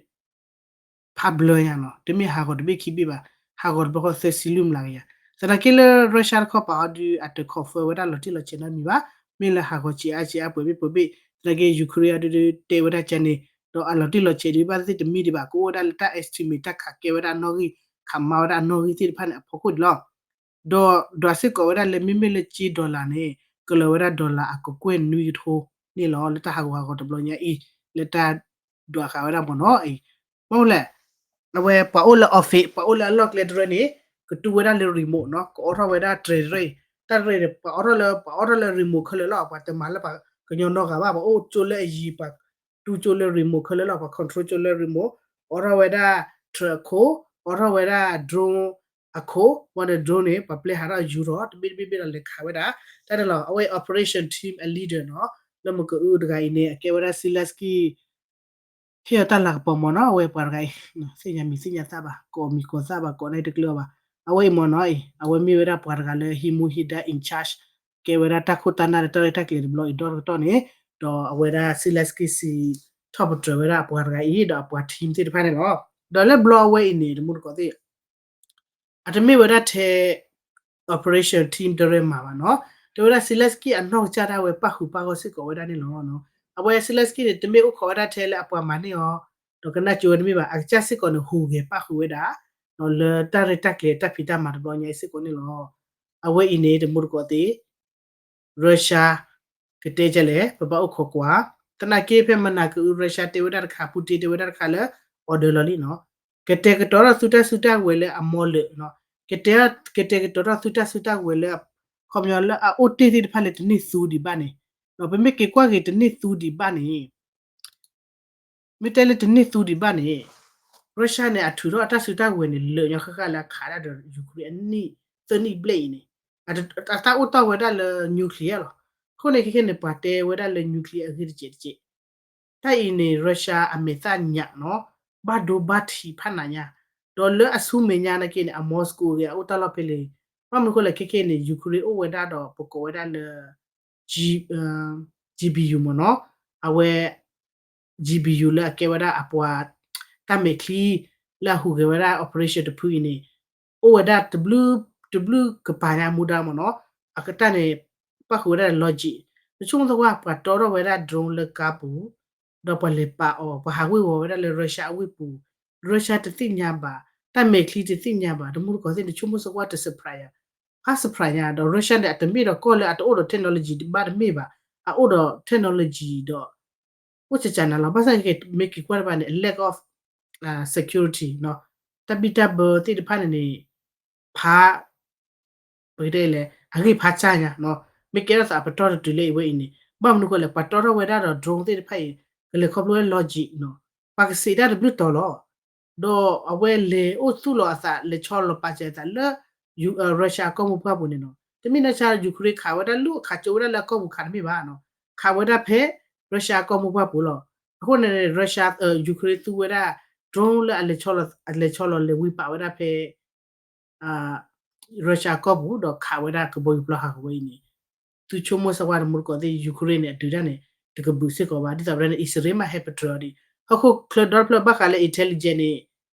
ဖးဘျၢညါနီၤ တမ့ၢ်ဟးဂီၤတဘ့ၣ်ခံဘ့ၣ်ဘၣ် ဟးဂီၤတဘျီဃီသၢဆံလွံၢ်မျးကယၤ သနာ်က့လၢ Russia တခီပာ်အီၤဒုး အတခီၣ်ဖၢဝဲဒၣ်လီၤတံၢ်လီၤဆဲးနီတမံၤဘၣ် မ့ၢ်လၢဟးဂီၤဆံးအါဆံးအါပှဲၤဘ့ၣ်ပှဲၤဘ့ၣ် သနာ်က့ Ukraine အဒုးတဲဝဲဒၣ်ကန့ၣ် ဒီးအလီၤတံၢ်လီၤဆဲးဒုးဘၣ်သ့ၣ်တမံၤဒံးဘၣ် ကအိၣ်ဝဲဒၣ်လၢတၢ် estimate တၢ်ခးကဲဝဲဒၣ်အနီၣ်ဂံၢ် ခးမၤဝဲဒၣ်အနီၣ်ဂံၢ်သ့ၣ်တဖၣ်န့ၣ် အဖီခိၣ်ဒံးလီၤ. ဒီးဒွးစ့ၢ်ကီးဝဲဒၣ်လၢမ့မ့ၢ်လၢကၠ့ dollar န့ၣ် ကလၢၤဝဲဒၣ် dollar အကကွဲၢ်နွံကထိန့ၣ်လီၤ. လၢတၢ်ဟးဂူာ်ဟးဂီၤတဘျီညါအံၤ လၢတၢ်ဒွးဃာ်ဝဲဒၣ်မ့ၢ်နီၤအံၤ မ့ၢ်လဲၣ် အဝဲပှၤအိၣ်လၢ office ပှၤအိၣ်လၢအလီၢ်ကျဲတရၢန့ၣ် ကတူၢ်ဝဲဒၣ်လၢ remote နီၤ ကအိးထီၣ်ဝဲဒၣ်တြဲၤတရၢအံၤ တၢ်တရၢန့ၣ် ပှၤအိးထီၣ်လၢ ပှၤအိးထီၣ်လၢ remote ခဲလၢာ်လီၤ ပှၤတမၤလၢပှၤကညီနီတဂၤဘၣ် ပှၤအိၣ်ကၠိလၢအယံၤ ပှၤတူၢ်ကၠိလၢ remote ခဲလၢာ်လီၤ ပှၤ control ကၠိလၢ remote အိးထီၣ်ဝဲဒၣ် truck အခိၣ်, အိးထီၣ်ဝဲဒၣ် drone အခိၣ်, ဝံၤဒီး drone န့ၣ် ပှၤပျဲဟးထီၣ်ယူၤထီၣ် တဘ့ၣ်တဘ့ၣ်ဘ့ၣ်ဒီးလဲၤခးဝဲဒၣ် တၢ်န့ၣ်လီၤ. အဝဲအံၤ operation team အ leader နီၤ, လၢမုၢ်ကအုတဂၤအံၤန့ၣ် အကဲဝဲဒၣ် Zelensky ဟ့ၣ်အီၤတၢ်လၤကပီၤမ့ၢ်နီၤ, အဝဲပှၤတဂၤအံၤ သ့ၣ်ညါမံၤသ့ၣ်ညါသၣ်ဘၣ်, ကိးမံၤကိးသၣ်ဘၣ်, ကိးန့ၣ်တကျၢၤဘၣ်. အဝဲအံၤမ့ၢ်နီၤအံၤ အဝဲမ့ၢ်ဝဲဒၣ်ပှၤတဂၤလၢ ဟံးမူဟံးဒါ in charge ကဲဝဲဒၣ်တၢ်ခိၣ်တၢ်နၢ်လၢတၢ်ရဲၣ်တၢ်ကျဲၤတဘျီအံၤဒီတကတီၢ်န့ၣ်, ဒီးအဝဲဒၣ် Zelensky စံးထီၣ်ပတြၢၤဝဲဒၣ်အပှၤတဂၤအံၤ ဒီးအပှၤ team သ့ၣ်တဖၣ်န့ၣ်လီၤ. ဒီးလၢဘျီအဝဲအံၤန့ၣ် တမူတကိးသ့ၣ် အတမ့ၢ်ဝဲဒၣ်ထဲ operation team တရဲၣ်မၤဘၣ်နီၤ, တဲဝဲဒၣ် Zelensky အနီၢ်ကစၢ်ဒၣ်ဝဲပၣ်ဃုာ်ပၣ်ဂီၢ်စ့ၢ်ကီးဝဲဒၣ်န့ၣ်လီၤ. အဝဲ Zelensky န့ၣ် တမ့ၢ်အိၣ်ခိးဝဲဒၣ်ထဲလၢအပှၤမၤန့ၢ်အီၤ ဒီးကနၣ်ကၠိဝဲတမ့ၢ်ဘၣ်, အကစၢ်စ့ၢ်ကီးန့ၣ် ဟူးဂဲၤပၣ်ဃုာ်ဝဲဒၣ် လၢတၢ်ရဲၣ်တၢ်ကျဲၤတၢ်ဖံးတၢ်မၤတဘျီညါအံၤစ့ၢ်ကီးန့ၣ်လီၤ. အဝဲအံၤန့ၣ် တမူတကိးသ့ၣ် Russia ကတဲကလဲၣ် ပဘၣ်အိၣ်ခိးကွၢ်, သနာ်က့ဖဲမနၤကအု Russia တဲဝဲဒၣ်တခါ Putin တဲဝဲဒၣ်တခါလၢ order လီၤလံနီၤ, ကတဲာ်ကတီၤထီၣ်သုတၢ်စုတၢ်ဝဲၤလၢအမီလၢာ်နီၤ, ကတဲာ် ကတဲာ်ကတီၤထီၣ်သုတၢ်စုတၢ်ဝဲၤလၢ ခီပညီလၢအအိၣ်တ့ၢ်သ့ၣ်တဖၣ်လၢတန့ၢ်သူဒံးဘၣ်န့ၣ်, ပမ့ၢ်က့ၤကွၢ်က့ၤတန့ၢ်သူဒံးဘၣ်န့ၣ် မ့ၢ်တဲလၢတန့ၢ်သူဒံးဘၣ်န့ၣ် Russia န့ၣ် အထုးထီၣ်အတၢ်စုတၢ်ဝဲၤန့ၣ် လၢာ်ညီဃၣ်ဃၣ်လၢအခးဒၣ်ဒီး Ukraine အနံၣ်သၢနံၣ်ဘျဲၣ်အံၤန့ၣ် အတၢ်အိၣ်တီၢ်ဝဲဒၣ်လၢ nuclear လီၤ. အဃိန့ၣ် ခဲခဲန့ၣ် ပှၤတဲဝဲဒၣ်လၢ nuclear အဂ့ၢ်တစဲးတစဲး တၢ်အံၤန့ၣ် Russia အမဲာ်သၣ်ညါနီၤ, ဘၣ်ဒိဘၣ်ထံးဖးနးညါ, ဒီးလၢအဆူမဲာ်ညါနာ်က့န့ၣ် အ Moscow ဂ့ၤ အအိၣ်တၢ်လီၢ်ဖဲလဲၣ်, ဘၣ်မနုၤဃိလဲၣ် ခဲခဲန့ၣ် Ukraine အိၣ်ဝဲဒၣ်ဒီး ပကိးဝဲဒၣ်လၢ G GPU မ့ၢ်နီၤ, အဝဲ GPU လၢအကဲဝဲဒၣ်အပှၤ တၢ်မဲာ်ချံ လၢအဟူးဂဲၤဝဲဒၣ် operation တဖုအံၤန့ၣ် အိၣ်ဝဲဒၣ်တဘျုး တဘျုးကပၤညါမူဒါမ့ၢ်နီၤ, အကတၢၢ်န့ၣ် ပၣ်ဃုာ်ဝဲဒၣ် logic နဆိကမိၣ်သ့ၣ်ကွၢ် ပှၤတီထီၣ်ဝဲဒၣ် drone လၢကါပူၤ ဒီးပှၤလဲၤပာ်အီၤ ပှၤဟးဝ့ၤဝီၤဝဲဒၣ်လၢ Russia အဝ့ၢ်ပူၤ, Russia တသ့ၣ်ညါဘၣ်, တၢ်မဲာ်ချံတသ့ၣ်ညါဘၣ်, တမူတကိးသ့ၣ် နဆိကမိၣ်သ့ၣ်ကွၢ် တ surprise ယၤ, ဖး surprise ညါ ဒီး Russia န့ၣ် အတမ့ၢ်ဒီးကီၢ်လၢအတအိၣ်ဒီး technology တဘၣ်တမ့ၢ်ဘၣ်, အအိၣ်ဒီး technology ဒီး အိၣ်စကနၤလီၤ. ဘၣ်ဆၣ်က့ မ့ၢ်က့ၤကွၢ်တဘၣ်န့ၣ် lack of security နီၤ, တၢ်ဘံၣ်တၢ်ဘၢသ့ၣ်တဖၣ်န့ၣ်န့ၣ် ဖး ပကတဲလဲၣ် အဂ့ၢ်ဖးဆါညါနီၤ, မ့ၢ်ကဲထီၣ်သးအပတီၢ်တတုၤလၢအဝဲအံၤန့ၣ် ဘၣ်မနုၤဃိလဲၣ် ပှၤတီထီၣ်ဝဲဒၣ်ဒီး drone သ့ၣ်တဖၣ်အံၤ ကလဲၤခီဖျိဝဲ logic နီၤ, ပှၤကစံးတၢ်တဘျုးတီၤလီၤ. ဒီးအဝဲလဲၤအိၣ်သူၣ်လီၤအသး လဲၤဆီလီၤပာ်စၢၤအသးလၢ Russia အကီၢ်မိၣ်ပှၢ်ပူၤန့ၣ်နီၤ, တမ့ၢ်နီၢ်ဆါ Ukraine ခးဝဲဒၣ်လၢခးကၠိဝဲဒၣ်လၢအကီၢ်ပူၤခးတမ့ၢ်ဘၣ်နီၤ, ခးဝဲဒၣ်ဖဲ Russia အကီၢ်မိၣ်ပှၢ်ပူၤလီၤ. အဃိန့ၣ် Russia Ukraine သူဝဲဒၣ် drone လၢအလဲၤဆီလီၤလဲၤဝံပာ်ဝဲဒၣ်ဖဲ Russia ကီၢ်ပူၤ ဒီးခးဝဲဒၣ်ကဘီယူၤပျီဟးဂီၤဝဲအံၤန့ၣ်, သုဆိကမိၣ်စ့ၢ်ကွၢ်တမူတကိးသ့ၣ် Ukraine န့ၣ် အဒုးတၢ်န့ၣ် တကဘုးစ့ၢ်ကီးဘၣ်, ဒ်သိးပတဲန့ၣ် အံၣ်စရ့လးမးဟဲပတြၢၤအီၤဒံး, ဟီၣ်ခိၣ်ချၢဒီတဖျၢၣ်ဘၣ်ဃးလၢ intelligence န့ၣ်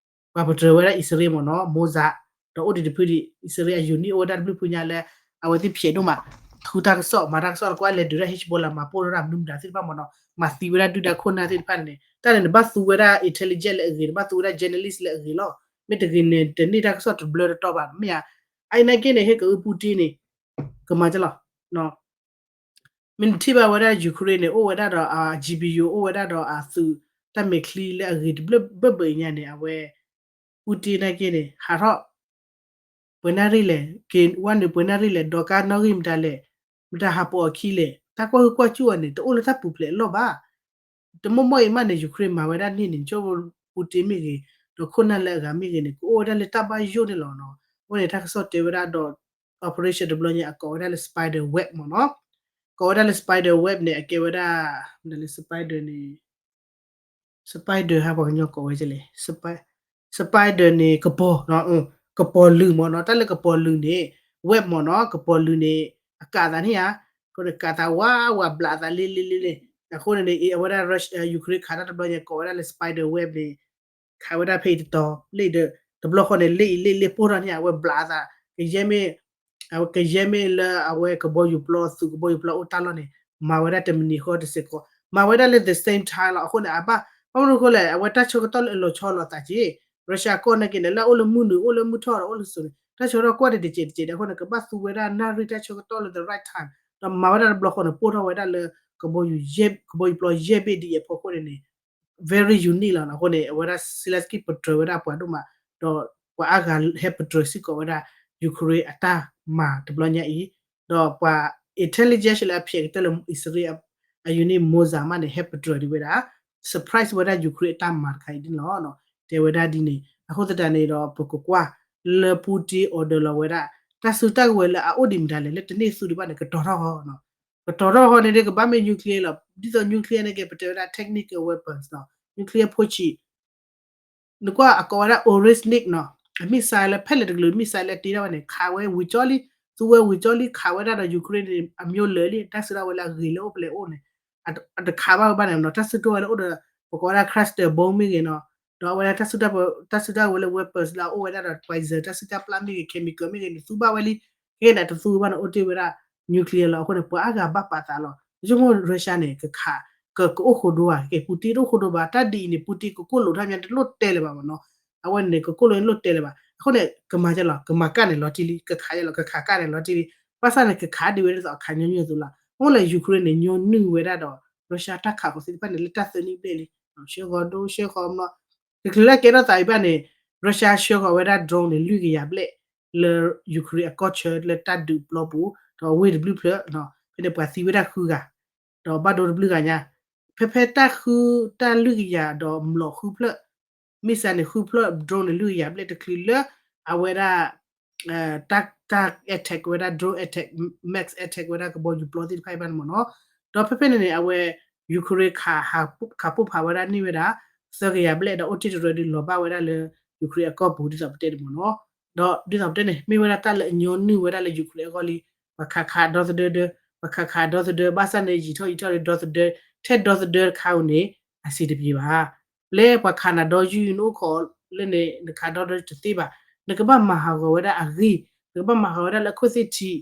ပှၤပတြၢၤဝဲဒၣ်အံၣ်စရ့လးမ့ၢ်နီၤ Mossad, ဒီးအိၣ်ဒံးတဖုဒံး အံၣ်စရ့လးအ unit အိၣ်ဝဲဒၣ်တဘျုးဖုညါလၢ အဝဲသ့ၣ်ဖျဲးဒိၣ်မး, ထူတၢ်ကစီၣ် မၤတၢ်ကစီၣ်တကွၢ်လဲၤဒုးတၢ် Hezbollah မၤပိၢ်ထီၣ်တၢ်မနုၤမတၤသ့ၣ်တဖၣ်မ့ၢ်နီၤ, မၤသံဝဲဒၣ်ဒုၣ်ဒါခိၣ်နၢ်သ့ၣ်တဖၣ်န့ၣ်, တၢ်န့ၣ်နဘၣ်သူဝဲဒၣ် intelligence လၢအဂ့ၤ, နဘၣ်သူဝဲဒၣ် journalist လၢအဂ့ၤလီၤ, မ့ၢ်တဂ့ၤန့ၣ် တန့ၢ်တၢ်ကစီၣ်တဘျၢတတီၤဘၣ်, မ့ၢ်ဧါ. အအံၤနာ်က့န့ၣ် ဟ့ၣ်ကအု Putin န့ၣ် ကမၤကလီၤ မ့ၢ်နထံၣ်ဘၣ်ဝဲဒၣ် Ukraine န့ၣ် အိၣ်ဝဲဒၣ်ဒီးအ GPU အိၣ်ဝဲဒၣ်ဒီးအသုး တၢ်မဲာ်ချံလၢအဂ့ၤတဘျၢၣ်ဘၢၣ်ဘၢၣ်အံၤညါန့ၣ် အဝဲ Putin နာ်က့န့ၣ် ဟးထီၣ် ပှဲၤနၣ်ရံၣ်လဲၣ်, က့ၤဝဲန့ၣ် ပှဲၤနၣ်ရံၣ်လဲၣ်, ဒီးကါနီၣ်ဂံၢ်မတၤလဲၣ်, မတၤဟးပိာ်အခံလဲၣ်, တၢ်ကွၢ်ဟုၣ်ကွၢ်စူၣ်အီၤန့ၣ် တအိၣ်လၢတၢ်ပူၤဖျဲးအလီၢ်ဘၣ်. တမီၢ်မီၢ်အံၤမးန့ၣ် Ukraine မၤဝဲဒၣ်န့ၣ်န့ၣ် ကၠိ Putin မ့ၢ်ဂ့ၤ, ဒီးခိၣ်နၢ်လၢအဂၤမ့ၢ်ဂ့ၤန့ၣ် ကအိၣ်ဝဲဒၣ်လၢတၢ်ဘၣ်ယိၣ်န့ၣ်လီၤနီၤ. အဃိန့ၣ်တၢ်ကစီၣ်တဲဝဲဒၣ်ဒီး operation တဘျီညါ အကိးဝဲဒၣ်လၢ spider web မ့ၢ်နီၤ. ကိးဝဲဒၣ်လၢ spider web န့ၣ် အကဲဝဲဒၣ် မနုၤလဲၣ် spider န့ၣ် spider ဟး ပှၤကညီကိးဝဲကလဲၣ် spider န့ၣ် ကပီၤ, ကပီၤလုာ်မ့ၢ်နီၤ. တၢ်လၢကပီၤလုာ်န့ၣ် web မ့ၢ်နီၤ. ကပီၤလုာ်န့ၣ် အကးသးန့ၣ်ဧါ, အဃိန့ၣ်ကးသးဝးဝး ဘျးအသးလ့လ့လ့လ့. အဃိန့ၣ်န့ၣ် အဝဲဒၣ် Ukraine ခးတၢ်တဘျီညါ ကိးဝဲဒၣ်လၢ spider web န့ၣ် ခးဝဲဒၣ်ဖဲအံၤတတီၤ လ့ၣ်ဒီး တဘျီဃီန့ၣ် လ့ၣ်အံၤလ့ၣ်လ့ၣ်ပိၢ်ထီၣ်န့ၣ် အဝဲဘျးအသး ကယဲၢ်မ့ၢ် အဝဲကယဲၢ်မ့ၢ်လၢအဝဲကဘီယူၤပျီ သုးကဘီယူၤပျီအိၣ်တၢ်လီၢ်န့ၣ် မၤဝဲဒၣ်တမံၤနံၤဃီတစဲးကီး မၤဝဲဒၣ်လၢ the same time လီၤ. အဃိန့ၣ် အဘၣ် ဘၣ်မနုၤအဃိလဲၣ် အဝဲတၢ်ဆၢကတီၢ်လၢအလီၤဆီလီၤအသးက့ Russia ကီၢ်နာ်က့န့ၣ် လၢအအိၣ်လၢမုၢ်နုာ် အိၣ်လၢမုၢ်ထီၣ်ဒီး အိၣ်လၢစိၤန့ၣ် တၢ်ဆၢကတီၢ်ကွၢ်တကဲးတကဲးဒီး အဃိန့ၣ် ကဘၣ်သူဝဲဒၣ်နၣ်ရံၣ်တၢ်ဆၢကတီၢ်လၢ the right time ဒီးမၤဝဲဒၣ်တဘျီဃီန့ၣ် ပိၢ်ထီၣ်ဝဲဒၣ်လၢ ကဘီယူၤယဲၢ် ကဘီယူၤပျီယဲၢ်ဘ့ၣ်ဒ်အံၤအဖီခိၣ်န့ၣ်န့ၣ် very unique လီၤ. အဃိန့ၣ် အဝဲဒၣ် Zelensky ပတြၢၤဝဲဒၣ်ပှၤဒိၣ်မး ဒီးပှၤအါဂၤဟဲပတြၢၤစ့ၢ်ကီးဝဲဒၣ် Ukraine အတၢ်မၤတဘျီညါအံၤ ဒီးပှၤ intelligence လၢအဖျဲးကတၢၢ်လၢ အံၣ်စရ့လး အ unit Mossad မးန့ၣ် ဟဲပတြၢၤဒံးဝဲဒၣ် surprise ဝဲဒၣ် Ukraine အတၢ်မၤတခါအံၤဒ်န့ၣ်လီၤ. တဲဝဲဒၣ်ဒ်န့ၣ် အဃိသတးန့ၣ်ဒီး ပကကွၢ်လၢ Putin order လီၤဝဲဒၣ် တၢ်စုတၢ်ကဝဲၤလၢအအိၣ်ဒံးမတၤလဲၣ် လၢတန့ၢ်သူဒံးဘၣ်န့ၣ် ကတီၤထီၣ်ဃီနီၤ. ကတီၤထီၣ်ဃီန့ၣ်ဒီး ကဘၣ်မ့ၢ် nuclear လီၤ. ဒ်သိး nuclear န့ၣ်က့ ပတဲဝဲဒၣ် technical weapons နီၤ, nuclear ဖိဆံး နကွၢ်အကိးဝဲဒၣ် Orishnik နီၤ, အ missile လၢဖဲလဲၣ်တကလုာ် missile လၢတ့ထီၣ်ဝဲန့ၣ် ခးဝဲဝံၤကၠီလံ, သူဝဲဝံၤကၠီလံ ခးဝဲဒၣ်ဒီး Ukraine န့ၣ် အမျိုးလဲၤလံ တၢ်စုဒၣ်ဝဲလၢအဂ့ၤလၢအိၣ်ဖဲလဲၣ်အိၣ်န့ၣ် အတခးဘၣ်ဝဲဘၣ်န့ၣ်နီၤ, တၢ်စုကဝဲၤလၢအိၣ်ဒီး ပကိးဝဲဒၣ် cluster bomb မ့ၢ်ဂ့ၤနီၤ, ဒီးအဝဲဒၣ်တၢ်စုတၢ်ဝဲလၢ weapons လၢအအိၣ်ဝဲဒၣ်ဒီး poison တၢ်စုတၢ်ပျၢ်မ့ၢ်ဂ့ၤ chemical မ့ၢ်ဂ့ၤန့ၣ် သူဘၣ်ဝဲလံ, ခဲကနံၣ်တသူဘၣ်န့ၣ် အိၣ်တ့ၢ်ဝဲဒၣ် nuclear လီၤ. အဃိန့ၣ် ပှၤအါဂၤဘၣ်ပာ်သးလီၤ. ယဆိကမိၣ် Russia န့ၣ် ကခး က ကအိၣ်ဃိဒိဧါ, ကဲ Putin တအိၣ်ဃိဒိဘၣ်, တၢ်ဒ်အံၤန့ၣ် Putin ကကိၣ်လိာ်ထီၣ်မး တလိၣ်တဲလၢၤဘၣ်မ့ၢ်နီၤ, အဝဲန့ၣ် ကကိၣ်လိာ်န့ၣ်လိၣ်တဲလၢၤဘၣ်. အဃိန့ၣ် ကမၤကဲလီၤ ကမၤကၣ်န့ၣ်လီၤတံၢ်လံ, ကခးယဲလီၤ ကခးကၣ်န့ၣ်လီၤတံၢ်လံ, ဘၣ်ဆၣ်န့ၣ် ကခးဒံးဝဲဒ်သိးအခးညီနုၢ်အသိးလီၤ. အဃိလၢ Ukraine န့ၣ် ညီနုၢ်ဝဲဒၣ်ဒီး Russia တၢ်ခးဃီၤသ့ၣ်တဖၣ်န့ၣ် လၢတၢ်သၢနံၣ်ဘျဲၣ်လံ, ဆှၢဃီၤဒိ ဆှၢဃီၤမ့ၢ် တချုးလၢကဲထီၣ်သးအံၤဘၣ်န့ၣ် Russia ဆှၢဃီၤဝဲဒၣ် drone န့ၣ် လွံၢ်ကယၤဘျဲၣ် လၢ Ukraine အကီၢ်ဆၢလၢတၢ်ဒုးပျီပူၤ ဒီးအဝ့ၢ်တဘျုးဖျၢၣ်, ဖဲန့ၣ်ပှၤသံဝဲဒၣ်ဃုဂၤ, ဒီးဘၣ်ဒိတဘျုးဂၤညါ, ဖဲဖဲတၢ်ဃုတၢ်လွံၢ်ကယၤဒီးမျိာ်ဃုဖျၢၣ်, missile န့ၣ် ဃုဖျၢၣ် drone န့ၣ် လွံၢ်ကယၤဘျဲၣ် တချုးလၢ အဝဲဒၣ် တၢ် တၢ် attack ဝဲဒၣ် drone attack, max attack ဝဲဒၣ်ကဘီယူၤပျီသ့ၣ်တဖၣ်အံၤဘၣ်န့ၣ်မ့ၢ်နီၤ, ဒီးဖဲဖဲန့ၣ်န့ၣ် အဝဲ Ukraine ခးပိၢ်ဖးဝဲဒၣ်န့ၢ်ဝဲဒၣ် သၢကယၤဘျဲၣ် ဒီးအိၣ်တ့ၢ်တရၢဒီးလီၤဘၣ်ဝဲဒၣ်လၢ Ukraine အကီၢ်ပူၤ ဒ်သိးပတဲန့ၣ်မ့ၢ်နီၤ, ဒီးဒ်သိးပတဲန့ၣ် မ့ၢ်ဝဲဒၣ်တၢ်လၢအညီနုၢ်ဝဲဒၣ်လၢ Ukraine အဂီၢ်လံ, ပှၤခးခးဒီသဒၢဒၢ, ပှၤခးခးဒီသဒၢ ဘၣ်ဆၣ်န့ၣ် ယံာ်ထီၣ်ယံာ်ထီၣ်ဒီသဒၢ, ထဲဒီသဒၢတခါဧိၤန့ၣ် အဆံးတပျ့ၤဘၣ် လၢပှၤခးနၤဒီယုၢ်နအိၣ်ခိးလၢန့ၣ် နခးဒီဒီတသ့ဘၣ်, နကဘၣ်မၤဟးဂီၤဝဲဒၣ်အဂံၢ်, နကဘၣ်မၤဟးဂီၤဝဲဒၣ်လၢအခိၣ်သ့ၣ်ထံး,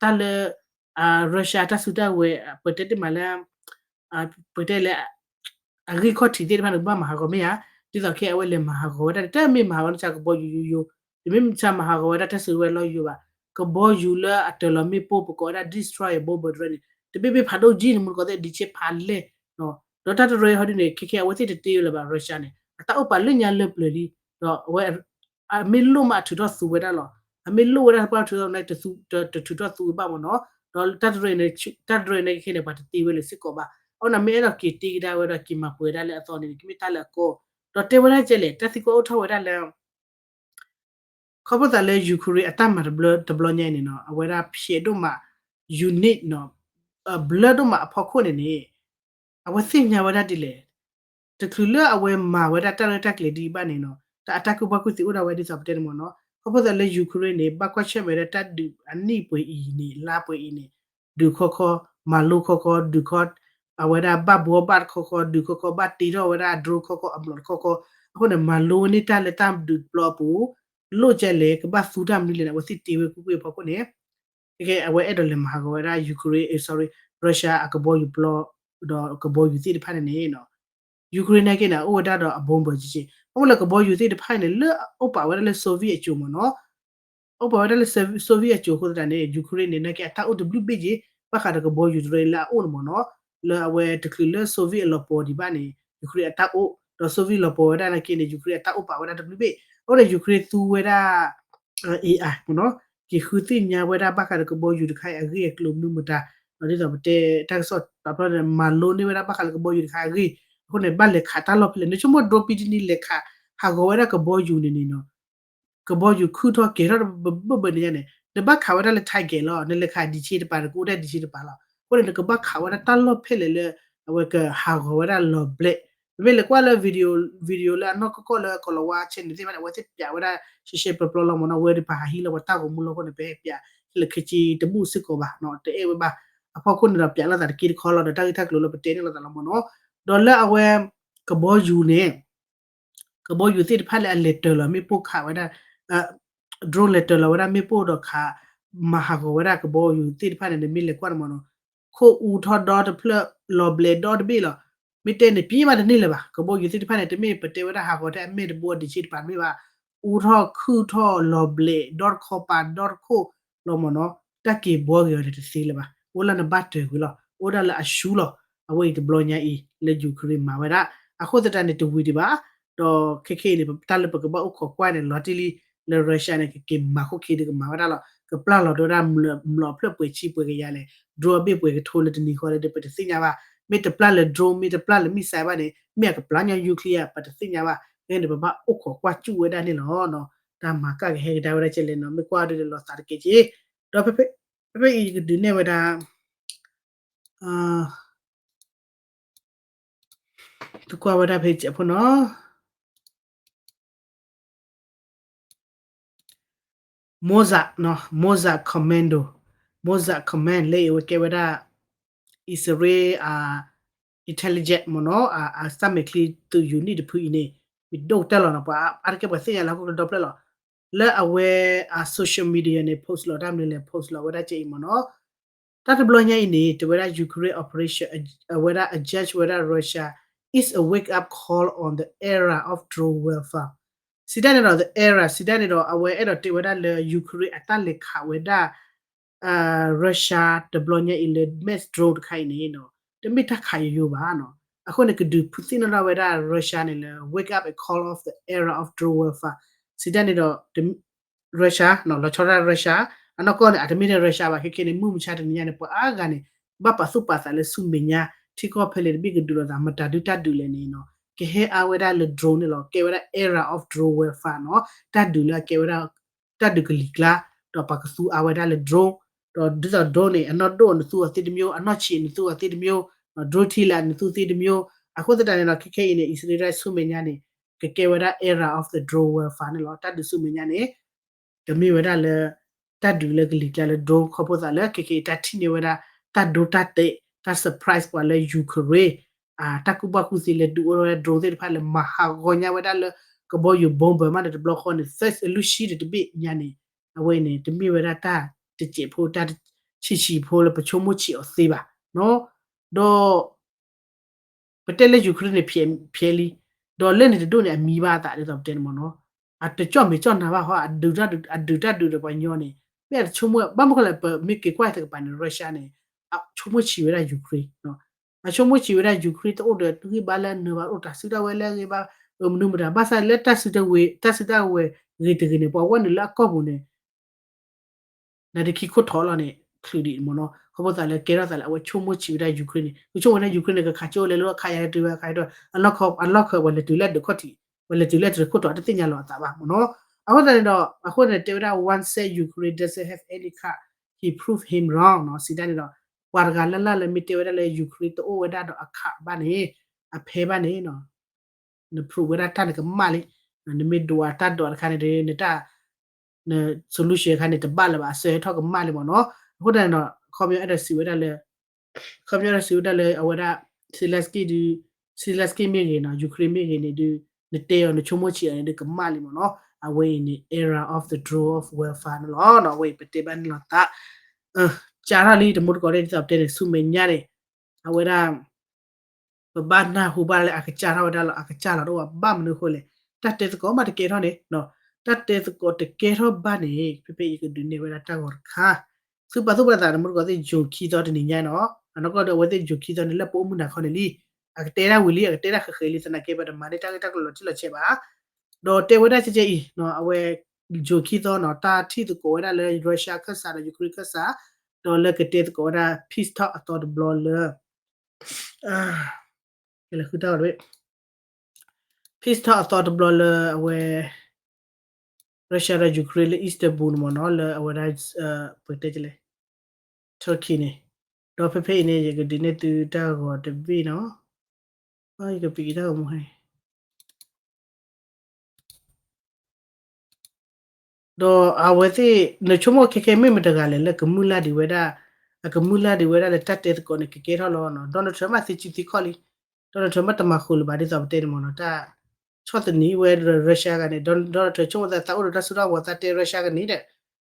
တၢ်လၢ Russia တၢ်စုတၢ်ဝဲၤ ပတဲတ့ၢ်မးလၢ ပတဲလၢ အဂံၢ်ခီၣ်ထံးသ့ၣ်တဖၣ်န့ၣ် ကဘၣ်မၤဟးဂီၤမ့ၢ်ဧါ, ဒ်သိးခဲအဝဲလဲၤမၤဟးဂီၤဝဲဒၣ်န့ၣ် တမ့ၢ်မၤဟးဂီၤန့ၣ် ကဘီယူၤယိယိ, တမ့ၢ်မ့ၢ်မၤဟးဂီၤဝဲဒၣ်တၢ်စုဝဲၤလီၢ်ယိယိဘၣ်, ကဘီယူၤလၢအတၢၤလီၤမ့ၣ်ပိၢ် ပကိးဝဲဒၣ် destroyer bomber တရၢန့ၣ် တမ့ၢ်မ့ၢ်ဖးဒိၣ်ကံန့ၣ် မူတကိးသ့ၣ် ဒံးဆ့ဖးလဲၢ်, ဒီးတၢ်တရၢဟီဒ်န့ၣ် ခဲခဲအဝဲသ့ၣ်တတ့ဝဲလၢၤဘၣ် Russia န့ၣ် အတၢ်အိၣ်ပာ်လၢညါလၢပျၢၤလံ, ဒီးအဝဲ အမ့ၢ်လိၣ်မးအထုးထီၣ်သူဝဲဒၣ်လီၤ, အမ့ၢ်လိၣ်ဝဲဒၣ်ပှၢ်ထုးထီၣ်န့ၣ် တထုးထီၣ်သူဝဲဘၣ်မ့ၢ်နီၤ, ဒီးတၢ်တရၢန့ၣ် တၢ်တရၢန့ၣ်ခဲန့ၣ် ပှၤတတ့ဝဲလၢၤစ့ၢ်ကီးဘၣ်, အဝဲန့ၣ်မ့ၢ်အဲၣ်ဒိးက့ၤတ့ကဒါဝဲဒီးက့ၤမၤပှဲၤဒၣ်လၢအသီန့ၣ် ကမ့ၢ်တၢ်လၢအကီ, ဒီးတဲဝဲဒၣ်ကဲလဲၣ် တၢ်သံကွၢ်အိၣ်ထီၣ်ဝဲဒၣ်လၢ ခီဖျိသးလၢ Ukraine အတၢ်မၤတဘျီညါအံၤန့ၣ်နီၤ အဝဲဒၣ်ဖျဲးဒိၣ်မး unit နီၤ, ဘျၢဒိၣ်မးအဖီခိၣ်န့ၣ်န့ၣ် အဝဲသ့ၣ်ညါဝဲဒၣ်ဒ်လဲၣ်, တချုးလၢအဝဲမၤဝဲဒၣ်တၢ်ရဲၣ်တၢ်ကျဲၤဒ်အံၤဘၣ်န့ၣ်နီၤ တၢ်အတၢ်ကူၣ်ဘၣ်ကူၣ်သ့အိၣ်ဒၣ်ဝဲဒ်သိးပတဲန့ၣ်မ့ၢ်နီၤ, ခီဖျိသးလၢ Ukraine န့ၣ် ဘၣ်ကွၢ်ဆၢၣ်မဲာ်ဝဲဒၣ်တၢ်ဒုးအနံၣ်ပှဲၤအံၤန့ၣ် လါပှဲၤအံၤန့ၣ် ဒုးခီခီ, မၤလိခီခီ, ဒုးခီ, အဝဲဒၣ်ဘၣ်ဘှီဘၣ်တခီခီ, ဒုးခီခီ, ဘၣ်တ့ထီၣ်ဝဲဒၣ် drone ခီခီ, အမျိာ်တခီခီ, အဃိန့ၣ် မၤလိန့ၢ်တၢ်လၢတၢ်ဒုးပျီအပူၤ, လိၣ်ကဲလဲၣ် ကဘၣ်သူတၢ်မနုၤလဲၣ်န့ၣ် အဝဲသ့ၣ်တ့ဝဲကွ့ၢ်ကွ့ၢ်အဖီခိၣ်န့ၣ် ခဲကဲ အဝဲအဲၣ်ဒိးလဲၤမၤဟးဂီၤဝဲဒၣ် Ukraine, sorry, Russia အကဘီယူၤပျီ, ဒီးကဘီယူၤသ့ၣ်တဖၣ်န့ၣ်န့ၣ် Ukraine နာ်က့န့ၣ် အအိၣ်ဝဲဒၣ်ဒီးအ bomber က့က့, အအိၣ်လၢကဘီယူၤသ့ၣ်တဖၣ်န့ၣ် လၢအအိၣ်ပာ်ဝဲဒၣ်လၢ Soviet အစိၤမ့ၢ်နီၤ, အိၣ်ပာ်ဝဲဒၣ်လၢ Soviet အစိၤအဃိသတးန့ၣ် Ukraine န့ၣ် နာ်က့အတၢ်အိၣ်တဘျုးဘ့ၣ်က့ ဘၣ်ဃးဒီးကဘီယူၤတရၢလၢအအိၣ်န့ၣ်မ့ၢ်နီၤ, လၢအဝဲတချုးလၢ Soviet အလီၤပှီၤဒံးဘၣ်န့ၣ် Ukraine အတၢ်အိၣ်, ဒီး Soviet လီၤပှီၤဝဲဒၣ်နာ်က့န့ၣ် Ukraine အတၢ်အိၣ်ပာ်ဝဲဒၣ်တဘျုးဘ့ၣ်, အဃိန့ၣ် Ukraine သူဝဲဒၣ် AI မ့ၢ်နီၤ, က့ၤဃုသ့ၣ်ညါဝဲဒၣ်ဘၣ်ဃးဒီးကဘီယူၤတခါအံၤအဂ့ၢ်အကျိၤမနုၤမတၤ, ဒီးဒ်သိးပတဲတၢ်ကစီၣ်ပာ်ဖျါန့ၣ် မၤလိန့ၢ်ဝဲဒၣ်ဘၣ်ဃးလၢကဘီယူၤတခါအဂ့ၢ်, အဃိန့ၣ် ဘၣ်လဲၤခးတၢ်လီၢ်ဖဲလဲၣ်, နဆိကမိၣ် drone ပံတနံၤလဲၤခး ဟးဂီၤဝဲဒၣ်ကဘီယူၤန့ၣ်န့ၣ်နီၤ ကဘီယူၤခုၣ်ထီၣ်ကဲၤထီၣ်ဘၣ်ဘၣ်န့ၣ်ညါန့ၣ် နဘၣ်ခးဝဲဒၣ်လၢ target လီၤ, နလဲၤခးဒံးဆ့တပၤ နကအိၣ်ဒၣ်ဒံးဆ့တပၤလီၤ, အဃိန့ၣ် နကဘၣ်ခးဝဲဒၣ်တၢ်လီၢ်ဖဲလဲၣ်လၢ အဝဲကဟးဂီၤဝဲဒၣ်လီၤဘျဲး, ပမ့ၢ်လဲၤကွၢ်လၢ video, video လၢအနီၢ်ကီၢ်ကီၢ်လၢကီၤလၤဝါ channel သ့ၣ်တဖၣ်န့ၣ် အဝဲသ့ၣ်ပျးဝဲဒၣ်ရှဲရှဲပျီပျီလီၤမ့ၢ်နီၤ, ဝဲဒၣ်ပှၤဟးဟံးလီၤပှၤတၢ်ဂီၤမူလီၤအဃိန့ၣ် ပဟဲပျး လၢခံဆံတဘူၣ်စ့ၢ်ကီးဘၣ်နီၤ, တအဲၣ်ဝဲဘၣ်, အဖီခိၣ်န့ၣ်ဒီးပျးလိာ်သးတက့ၢ်တခီလီၤ, ဒီးတၢ်ဂ့ၢ်တၢ်ကျိၤလၢပတဲန့ၣ်လိာ်သးလီၤမ့ၢ်နီၤ, ဒီးလၢအဝဲ ကဘီယူၤန့ၣ် ကဘီယူၤသ့ၣ်တဖၣ်လၢအလဲၤတၢၤလီၤမ့ၣ်ပိၢ်ခးဝဲဒၣ်, drone လဲၤတၢၤလီၤဝဲဒၣ်မ့ၣ်ပိၢ်ဒီးခး, မၤဟးဂီၤဝဲဒၣ်ကဘီယူၤသ့ၣ်တဖၣ်န့ၣ် နမ့ၢ်လဲၤကွၢ်န့ၣ်မ့ၢ်နီၤ, ခိၣ်အူထီၣ်ဒီတဖျၢၣ် လီၤဘျဲးဒီတဘ့ၣ်လီၤ, မ့ၢ်တဲန့ၣ် ပံမးတန့ၢ်လၢၤဘၣ်, ကဘီယူၤသ့ၣ်တဖၣ်န့ၣ် တမ့ၢ်ပတဲဝဲဒၣ်ဟးဂီၤထဲအမ့ၢ်တဘိဒံးဆ့တပၤတမ့ၢ်ဘၣ်, အူထီၣ်ခုၣ်ထီၣ်လီၤဘျဲးဒီတခီပၤဒီတခိၣ်လီၤမ့ၢ်နီၤ, တၢ်က့ၤဘှီက့ၤအီၤန့ၣ်တသ့လၢၤဘၣ်, အိၣ်လၢနဘၣ်တၢၤကွံာ်လီၤ, အိၣ်ဒၣ်လၢအရှူလီၤ, အဝဲအံၤတဘျီညါအံၤ လၢ Ukraine မၤဝဲဒၣ်, အဃိသတးန့ၣ် တဝံၤဒံးဘၣ်, ဒီးခဲခဲအံၤန့ၣ် တၢ်လၢပကဘၣ်အိၣ်ခိးကွၢ်န့ၣ် လီၤတံၢ်လံ, လၢ Russia န့ၣ် ကက့ၤမၤခိၣ်ခံဒီးကမၤဝဲဒၣ်လီၤ, ကပျၢ်လီၤဒိဝဲဒၣ် မျိာ်ဖျၢၣ်ပှဲၤဆံပှဲၤကယၤလဲၣ်, drone အဘ့ၣ်ပှဲၤကထိလၢတနံၤဃီလဲၣ်ဒီး ပတသ့ၣ်ညါဘၣ်, မ့ၢ်တပျၢ်လၢ drone မ့ၢ်တပျၢ်လၢ missile ဘၣ်န့ၣ် မ့ၢ်အကပျၢ်ညီ nuclear ပတသ့ၣ်ညါဘၣ်, ဖဲန့ၣ် ပဘၣ်အိၣ်ခိးကွၢ်စူၣ်ဝဲဒၣ်န့ၣ်လီၤ. တၢ်မၤကၣ်ကဟဲကဒါဝဲဒၣ်ကဲလဲၣ်နီၤ, မ့ၢ်ကွၢ်ဒ်န့ၣ်လီၤသးတက့ၢ်က့ၢ်. ဒီးဖဲဖဲအံၤယကဒုးနဲၣ်ဝဲဒၣ် သုကွၢ်ဝဲဒၣ်ဖဲအံၤဖိနီၤ Mossad, Mossad Commando, Mossad Command လၢအဝဲကဲဝဲဒၣ် အံၣ်စရ့လး intelligence မ့ၢ်နီၤ, အစၢ်မဲာ်ချံသုး unit တဖုအံၤန့ၣ် မ့ၢ်ဒိၣ်ကတၢၢ်လီၤနီၤ, ပှၤအါတက့ၢ်ပှၤသ့ၣ်ညါလၢဟီၣ်ခိၣ်ဒီဖျၢၣ်လီၤ. လၢအဝဲအ social media န့ၣ် post လီၤတၢ်မနုၤလဲၣ် post လီၤဝဲဒၣ်ကဲအံၤမ့ၢ်နီၤ. တၢ်တဘျီညါအံၤန့ၣ် တဲဝဲဒၣ် Ukraine operation အဝဲဒၣ် အ judge ဝဲဒၣ် Russia is a wake up call on the era of drone warfare. စံးတၢ်န့ၣ်ဒီး the era စံးတၢ်န့ၣ်ဒီး အဝဲအဲၣ်ဒိးတဲဝဲဒၣ်လၢ Ukraine အတၢ်လဲၤခးဝဲဒၣ် Russia တဘျီညါအံၤလၢ missile drone တခါအံၤန့ၣ်နီၤ တမ့ၢ်တၢ်ခးယိယိဘၣ်နီၤ. အဃိန့ၣ် ကဒုးဖုးသ့ၣ်နီၣ်ထီၣ်ဝဲဒၣ် Russia န့ၣ်လၢ wake up and call of the era of drone warfare စံးတၢ်န့ၣ်ဒီး Russia လီၤဆီဒၣ် Russia အနီၢ်ကီၢ်န့ၣ် အတမ့ၢ်ထဲ Russia ဘၣ် ခဲခဲန့ၣ် မုၢ်မဆါတနံၤညါန့ၣ် ပှၤအါဂၤန့ၣ် ဘၣ်ပာ်သူၣ်ပာ်သးလၢဆူမဲာ်ညါ ထံကီၢ်ဖဲလဲၣ်တဘ့ၣ်ကဒုးလိာ်သး မတၤဒုတၢ်ဒုးလဲၣ်န့ၣ်နီၤ ကဟဲအါဝဲဒၣ်လၢ drone န့ၣ်လီၤ. ကဲဝဲဒၣ် era of drone warfare နီၤ တၢ်ဒုးလၢအကဲဝဲဒၣ် တၢ်ဒုးကလံၤကျါ ဒီးပှၤကသူအါဝဲဒၣ်လၢ drone ဒီးဒ်သိး drone န့ၣ် အနီၢ်ဒိၣ်နသူအီၤသ့တမျိုး အနီၢ်ဆံးနသူအီၤသ့တမျိုး drone ထံလာ်နသူသ့တမျိုး အဃိသတးန့ၣ်ဒီး ခဲခဲအံၤန့ၣ် အံၣ်စရ့လးဆူမဲာ်ညါန့ၣ် ကကဲဝဲဒၣ် era of the drone warfare န့ၣ်လီၤ. တၢ်ဒုးဆူမဲာ်ညါန့ၣ် ကမ့ၢ်ဝဲဒၣ်လၢ တၢ်ဒုးလၢကလံၤကျါလၢ drone ခီဖျိသးလၢ ခဲခဲအံၤ တၢ်ထံၣ်န့ၢ်ဝဲဒၣ် တၢ်ဒိတၢ်တဲာ် တၢ် surprise ပှၤလၢ Ukraine တၢ်ကူၣ်ဘၣ်ကူၣ်သ့လၢဒုးအိၣ်ထီၣ်ဝဲဒၣ် drone သ့ၣ်တဖၣ်လၢမၤဟးဂီၤညါဝဲဒၣ်လၢ ကဘီယူၤ bomber မးန့ၣ်တဘျီဃီန့ၣ် သၢ အလွံၢ်ဆံတဘ့ၣ်ညါန့ၣ် အဝဲအံၤန့ၣ် တမ့ၢ်ဝဲဒၣ်တၢ်တစဲးဖိ တၢ်ဆံးဆံးဖိလၢပဆိကမိၣ်ဆံးအီၤသ့ဘၣ် ဒီး ပတဲလၢ Ukraine န့ၣ် ဖျဲးလံ, ဒီးလၢန့ၣ်တဒိၣ်န့ၣ် အမံၤဘၣ်အသးဒ်သိးပတဲန့ၣ်မ့ၢ်နီၤ, အတကၠီၣ်မဲာ်ကၠီၣ်နါဘၣ်ဟီ အဒုးတၢ်ဒုးဒီးပှၤညီန့ၣ် မ့ၢ်အတဆိကမိၣ် ဘၣ်မနုၤဃိလဲၣ် ပမ့ၢ်က့ၤကွၢ်တကပၤန့ၣ် Russia န့ၣ် အဆိကမိၣ်ဆံးဝဲဒၣ် Ukraine, အဆိကမိၣ်ဆံးဝဲဒၣ် Ukraine တအိၣ်ဒီးဂံၢ်ဘါလၢနၢၤဘၣ်အိၣ်တၢ်စုတၢ်ဝဲၤလၢအဂ့ၤဘၣ် မနုၤမတၤ ဘၣ်ဆၣ်လၢတၢ်စုတၢ်ဝဲၤ တၢ်စုတၢ်ဝဲၤဂ့ၤတဂ့ၤန့ၣ် ပှၤဝဲနုာ်လၢအကီၢ်ပူၤန့ၣ် နတခံခိၣ်ထီၣ်လီၤန့ၣ် ချုးဒံးမ့ၢ်နီၤ, ခီဖျိသးလၢကဲထီၣ်သးလၢအဝဲဆိကမိၣ်ဆံးဝဲဒၣ် Ukraine န့ၣ် ကဆိကမိၣ်ဝဲဒၣ် Ukraine န့ၣ် ကခးကၠိလဲၤလၢအခးယၤကတုၤဝဲအခးယၤဒီး အလီၢ်ခၢၣ် အလီၢ်ခၢၣ် ပှၤလဲၤတုၤလၢဒုးခီၣ်ထံး ပှၤလဲၤတုၤလၢတခိၣ်ထီၣ်တသ့ၣ်ညါလီၤအသးဘၣ်မ့ၢ်နီၤ, အဃိသတးန့ၣ်ဒီး အဃိန့ၣ်တဲဝဲဒၣ် one said Ukraine doesn't have any card, he proved him wrong နီၤ, စံးတၢ်န့ၣ်ဒီး ပှၤတဂၤလၢ်လၢ်လၢမ့ၢ်တဲဝဲဒၣ်လၢ Ukraine တအိၣ်ဝဲဒၣ်ဒီးအခးဘၣ်န့ၣ် အဖဲဘၣ်န့ၣ် န prove ဝဲဒၣ်တၢ်န့ၣ်ကမၣ်လံ, နမ့ၢ်ဒွးတၢ်ဒွးတခါန့ၣ်ဒီး နတၢ် န solution တခါန့ၣ် တဘၣ်လၢၤဘၣ် အစၢၤဟဲထီၣ်ကမၣ်လံမ့ၢ်နီၤ, အဃိသတးန့ၣ်ဒီး ခီပညီအဲၣ်ဒိးစံးဝဲဒၣ်လၢ ခီပညီအဲၣ်ဒိးစံးဝဲဒၣ်လၢအဝဲဒၣ် Zelensky ဒုး Zelensky မ့ၢ်ဂ့ၤနီၤ Ukraine မ့ၢ်ဂ့ၤန့ၣ်ဒုး နတဲအီၤနဆိကမိၣ်ဆံးအီၤန့ၣ်ဒုးကမၣ်လံမ့ၢ်နီၤ, အဝဲအံၤန့ၣ် era of the drone of warfare န့ၣ်လီၤ, အဝဲအံၤပတဲဘၣ်န့ၣ်လီၤသး ကးထီၣ်လံ တမူတကိးဒ်သိးပတဲန့ၣ် ဆူမဲာ်ညါန့ၣ် အဝဲဒၣ် ပဘၣ်နၢ်ဟူဘၣ်လၢအကစၢ်ထီၣ်ဝဲဒၣ်လီၤ အကစၢ်လီၤတအိၣ်ဘၣ် ဘၣ်မနုၤအဃိလဲၣ်, တၢ်တဲသကိးမးတကဲထီၣ်န့ၣ်, တၢ်တဲသကိးတကဲထီၣ်ဘၣ်န့ၣ် ဖဲဖဲအံၤကဒုးနဲၣ်ဝဲဒၣ်တၢ်ဂီၤတခါ, သုပာ်သူၣ်ပာ်သး တမူတကိးသ့ၣ် June ခံသီတနံၤညါနီၤ, အနီၢ်ကီၢ်ဒီးအဝဲသ့ၣ် June ခံသီန့ၣ် လၢပအိၣ်မုၢ်နၤခီန့ၣ်လံ, အကတဲဒၣ်ဝံၤလံ အကတဲဒၣ်ဃဲးဃဲးလံ သနာ်က့ ပတမၤန့ၢ်တၢ်ဂ့ၢ်တၢ်ကျိၤလီၤတံၢ်လီၤဆဲးဘၣ်, ဒီးတဲဝဲဒၣ်ကဲကဲအံၤ အဝဲ June ခံသီနီၤ တၢ်ထံၣ်သကိးဝဲဒၣ်လၢ Russia ခၢၣ်စးဒီး Ukraine ခၢၣ်စး, ဒီးလၢကတဲသကိးဝဲဒၣ် peace talk အသီတဘျီလၢ ကလဲၤဃုတၢ်အီၤတဘ့ၣ်, peace talk အသီတဘျီလၢအဝဲ Russia ဒီး Ukraine လၢ Istanbul န့ၣ်မ့ၢ်နီၤ လၢအဝဲဒၣ် ပတဲလဲၣ် Turkey န့ၣ်, ဒီးဖဲဖဲအံၤန့ၣ် ယကဒုးနဲၣ်သုတၢ်ဂီၤတဘ့ၣ်နီၤ, ယကပံးက့ၤတၢ်ဂီၤမူဟဲ ဒီးအဝဲသ့ၣ် နဆိကမိၣ်ခဲခဲမ့ၢ်မတဂၤလဲၣ် လၢကမုၢ်လၢ်ဒံးဝဲဒၣ်, အကမုၢ်လၢ်ဒံးဝဲဒၣ်လၢတၢ်တဲသကိးန့ၣ် ကကဲထီၣ်လီၤနီၤ, Donald Trump မ့ၢ်သ့စုသ့ခီၣ်လံ, Donald Trump မ့ၢ်တမၤဃုာ်လၢၤဘၣ်ဒ်သိးပတဲန့ၣ်မ့ၢ်နီၤ, တၢ်ဆီၣ်သနံးဝဲ Russia ဂၤန့ၣ်, Donald Trump ဆိကမိၣ်သးသးအိၣ်ဒီးတၢ်စိတၢ်ကမီၤ သးတဲ Russia ကန့ၣ်ဒီး,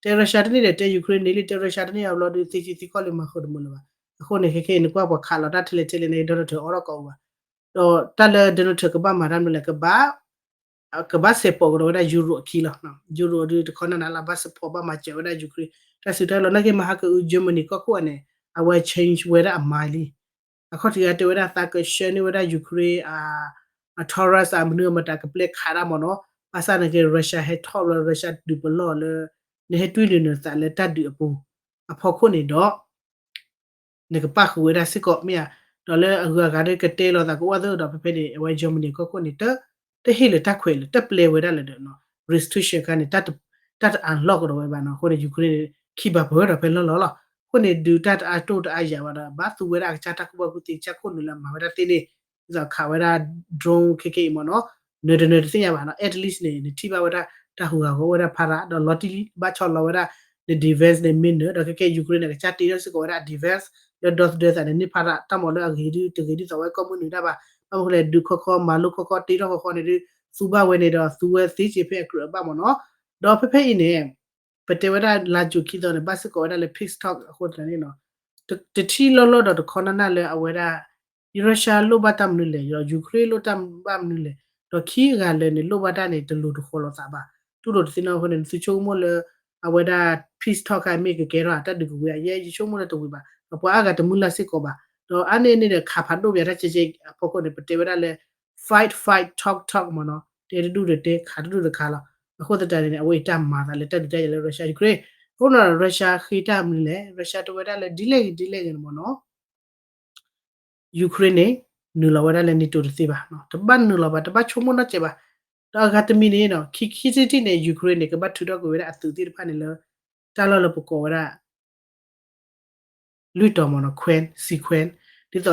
တဲ Russia တန့ၢ်ဒီး တဲ Ukraine န့ၣ်လံ တဲ Russia တန့ၢ်အဘျီဒီး သ့စုသ့ခီၣ်လံ မၤဃုာ်တမုာ်လၢၤဘၣ်, အဃိန့ၣ် ခဲခဲအံၤ နကွၢ်ပှၤခးလီၤတၢ်ထဲလဲၣ်ထဲလဲၣ်န့ၣ် Donald Trump အိးထီၣ်ကိးအူဘၣ်, ဒီးတၢ်လၢ Donald Trump ကဘၣ်မၤတၢ်မနုၤလဲၣ် ကဘၣ် ကဘၣ်စဲးပိာ်ကဒီးဝဲဒၣ် Europe အခံလီၤ, Europe ဒုးတခီနၤနၤလၢဘၣ် support ဘၣ်မၤစၢၤဝဲဒၣ် Ukraine တၢ်စုတၢ်လီၤ နာ်က့မဟါကအု Germany ကီၢ်ခိၣ်အံၤန့ၣ် အဝဲ change ဝဲဒၣ်အ mind လံ, အခီၣ်ထံးဂၤတဲဝဲဒၣ်သးကဆှၢန့ၢ်ဝဲဒၣ် Ukraine အ Taurus အမနုၤအမတၤကပျဲခးတၢ်မ့ၢ်နီၤ, ဘၣ်ဆၣ်နာ်က့ Russia ဟဲထီၣ်ဘျီ Russia ဒုးပလီၢ်လၢ နဟဲတွံၢ်နုာ်နုာ်သးလၢတၢ်ဒုးအပူၤ အဖီခိၣ်န့ၣ်ဒီး နကပၣ်ဃုာ်ဝဲဒၣ်စ့ၢ်ကီးမ့ၢ်ဧါ, ဒီးလၢအဂုၤအဂၤဒီးကတဲလိာ်သးကအိၣ်အသိးဒီး ဖဲဖဲန့ၣ် အဝဲ Germany ကီၢ်ခိၣ်န့ၣ် တ တဟ့ၣ်လၢၤတၢ်ခွဲးလၢၤ တပျဲဝဲဒၣ်လၢၤဒီး restriction ခါန့ၣ် တၢ်တ unlock ကဒီးဝဲဘၣ်နီၤ. အဃိန့ၣ် Ukraine န့ၣ် ခံဘၣ်ပၢၢ်ဒီးဖဲလီၢ်လီၢ်လီၤ. အဃိန့ၣ် ဒုးတၢ်တအါတိၢ်တအါယၤဘၣ်ဒီး ဘၣ်သူဝဲဒၣ်အကစၢ်တၢ်ကူၣ်ဘၣ်ကူၣ်သ့ ကစၢ်ခိၣ်နူာ်လၢအမၤဝဲဒၣ်သ့န့ၣ် ဒ်သိးခးဝဲဒၣ် drone ခဲကဲအံၤမ့ၢ်နီၤ, နၢၤတနၢၤတသ့ၣ်ညါဘၣ်နီၤ. at least န့ၣ် နထံၣ်ဘၣ်ဝဲဒၣ် တၢ်ဟူးဂၤဂီၤအိၣ်ဝဲဒၣ်ဖးရၣ် ဒီးလီၤတံၢ်လံ ဘၣ်ဆီလီၤဝဲဒၣ် န defense န့ၣ် မ့ၢ်နၢၤ ဒီးခဲကဲ Ukraine န့ၣ် ကစၢ်တ့ထီၣ်စ့ၢ်ကီးဝဲဒၣ် defense လၢဒီသဒၢသးန့ၣ် န့ၢ်ဖးရၣ် တၢ်မၤလၢအဂ့ၤဒုတဂ့ၤဒ်သိးဝဲကီၢ်မုၢ်နုာ်တၢ်ဘၣ်. ဘၣ်မနုၤလဲၣ် ဒုးခီခီ မၤလိခီခီ တ့ထီၣ်ခီခီန့ၣ်ဒု သူဘၣ်ဝဲန့ၣ်ဒီး သူဝဲသ့စ့ၢ်ဖဲအကြၢးအဘၣ်မ့ၢ်နီၤ. ဒီးဖဲဖဲအံၤန့ၣ် ပတဲဝဲဒၣ်လါယူၤခံသီန့ၣ် ဘၣ်စ့ၢ်ကီးဝဲဒၣ်လၢ peace talk အဃိသတးန့ၣ်နီၤ, တထံၣ်လီၢ်လီၢ်ဒီးတခီနၢ်နၢ်လၢအဝဲဒၣ် Russia လိၣ်ဘၣ်တၢ်မနုၤလဲၣ် ဒီး Ukraine လိၣ်တၢ်ဘၣ်မနုၤလဲၣ်, ဒီးခံဂၤလၢာ်န့ၣ် လိၣ်ဘၣ်တၢ်န့ၣ် တလိၤတဃီၤလိာ်သးဘၣ်. တူၢ်လိာ်တသ့နီၤ. အဃိန့ၣ် နသုဆိကမိၣ်လၢ အဝဲဒၣ် peace talk ခါမ့ၢ်ကကဲထီၣ် တၢ်ဒုးကဝံၤဧါ, ယဲယဆိကမိၣ်လၢတဝံၤဘၣ်. ဒီးပှၤအါဂၤတမုၢ်လၢ်စ့ၢ်ကီးဘၣ်. ဒီးအါန့ၢ်န့ၣ်ဒီး ခးဖးဒိၣ်ပယၤတၢ်ကဲကဲအဖီခိၣ်န့ၣ် ပတဲဝဲဒၣ်လၢ fight fight talk talk မ့ၢ်နီၤ, တဲတဒူၣ်ဒီးတဲ ခးတဒူၣ်ဒီးခးလီၤ. အဃိသတးန့ၣ် အဝဲအံၤတၢ်မၤသးလၢတၢ်ဒုးတၢ်ယၤလၢ Russia Ukraine. အဃိန့ၣ် Russia ဃ့တၢ်မနုၤလဲၣ်, Russia တဲဝဲဒၣ်လၢ ဒ်လဲၣ်ဂ့ၤဒ်လဲၣ်ဂ့ၤန့ၣ်မ့ၢ်နီၤ Ukraine န့ၣ် နုာ်လီၤဝဲဒၣ်လၢ NATO တသ့ဘၣ်, တဘၣ်နုာ်လီၤဘၣ်, တဘၣ်ဆိကမိၣ်နီတစဲးဘၣ်. ဒီးအဂၤတမံၤန့ၣ်နီၤ ခံခံထံၣ်ထံၣ်န့ၣ် Ukraine န့ၣ် ကဘၣ်ထုးထီၣ်ကွံာ်ဝဲဒၣ်အသုးသ့ၣ်တဖၣ်န့ၣ်လၢ တၢ်လီၢ်လၢပကိးဝဲဒၣ် လွှတ်တော် မ့ၢ်နီၤ, ခွဲး, စံခွဲး, ဒ်သိးလၢ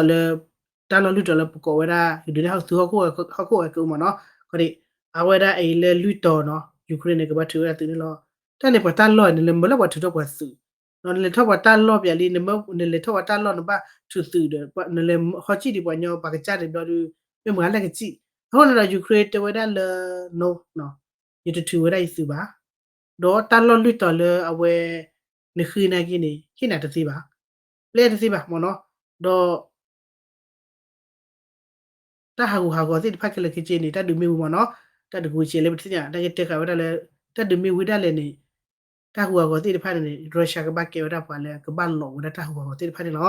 တၢ်လီၢ်လွှတ်တော် လၢပကိးဝဲဒၣ် ကဒုးနဲၣ်ဟီၣ်သုးဟီၣ်ခိၣ် ဟီၣ်ခိၣ်ဝဲကအိၣ်မ့ၢ်နီၤ. အဃိန့ၣ် အဝဲဒၣ်အံၤလၢ လွှတ်တော် နီၤ Ukraine န့ၣ် ကဘၣ်ထုးဝဲဒၣ်သုးန့ၣ်လီၤ. တၢ်န့ၣ်ပှၤတၢ်လီၢ်န့ၣ် နလဲၤမၤလၢပှၤထုးထီၣ်ပှၤသုး, နလဲၤထီၣ်ပှၤတၢ်လီၢ်ပျဲလံ, နလဲၤထီၣ်ပှၤတၢ်လီၢ် နဘၣ်ထုးသုးဒီး နလဲၤဟီၣ်စံၣ်ဒံးပှၤညီ ပှၤကစၢ်ဒံးဘျီဒီး မ့ၢ်မၤလၢကစံၣ်. အဃိန့ၣ်ဒီး Ukraine တဲဝဲဒၣ်လၢ no, ယတထုးဝဲဒၣ်ယသုးဘၣ်. ဒီးတၢ်လီၢ်လွှတ်တော် လၢအဝဲ နဃ့နာ်က့န့ၣ် ဟ့ၣ်နၤတသ့ဘၣ်, ပျဲတသ့ဘၣ်မ့ၢ်နီၤ. ဒီး တၢ်ဟးဂူာ်ဟးဂီၤသ့ၣ်တဖၣ်ခဲလၢာ်ခဲဆ့န့ၣ် တၢ်ဒုးမ့ၢ်ဝံၤမ့ၢ်နီၤ, တၢ်ဒုးကဝံၤစဲးလၢပတသ့ၣ်ညါ တၢ်ကတဲဃာ်ဝဲဒၣ်လၢ တၢ်ဒုးမ့ၢ်ဝံၤဒၣ်လဲာ်န့ၣ် တၢ်ဟးဂူာ်ဟးဂီၤသ့ၣ်တဖၣ်န့ၣ် Russia ကဘၣ်ကဲဝဲဒၣ်ပှၤလၢကဘၣ်လီၤဝဲဒၣ်တၢ်ဟးဂူာ်ဟးဂီၤသ့ၣ်တဖၣ်န့ၣ်လီၤ.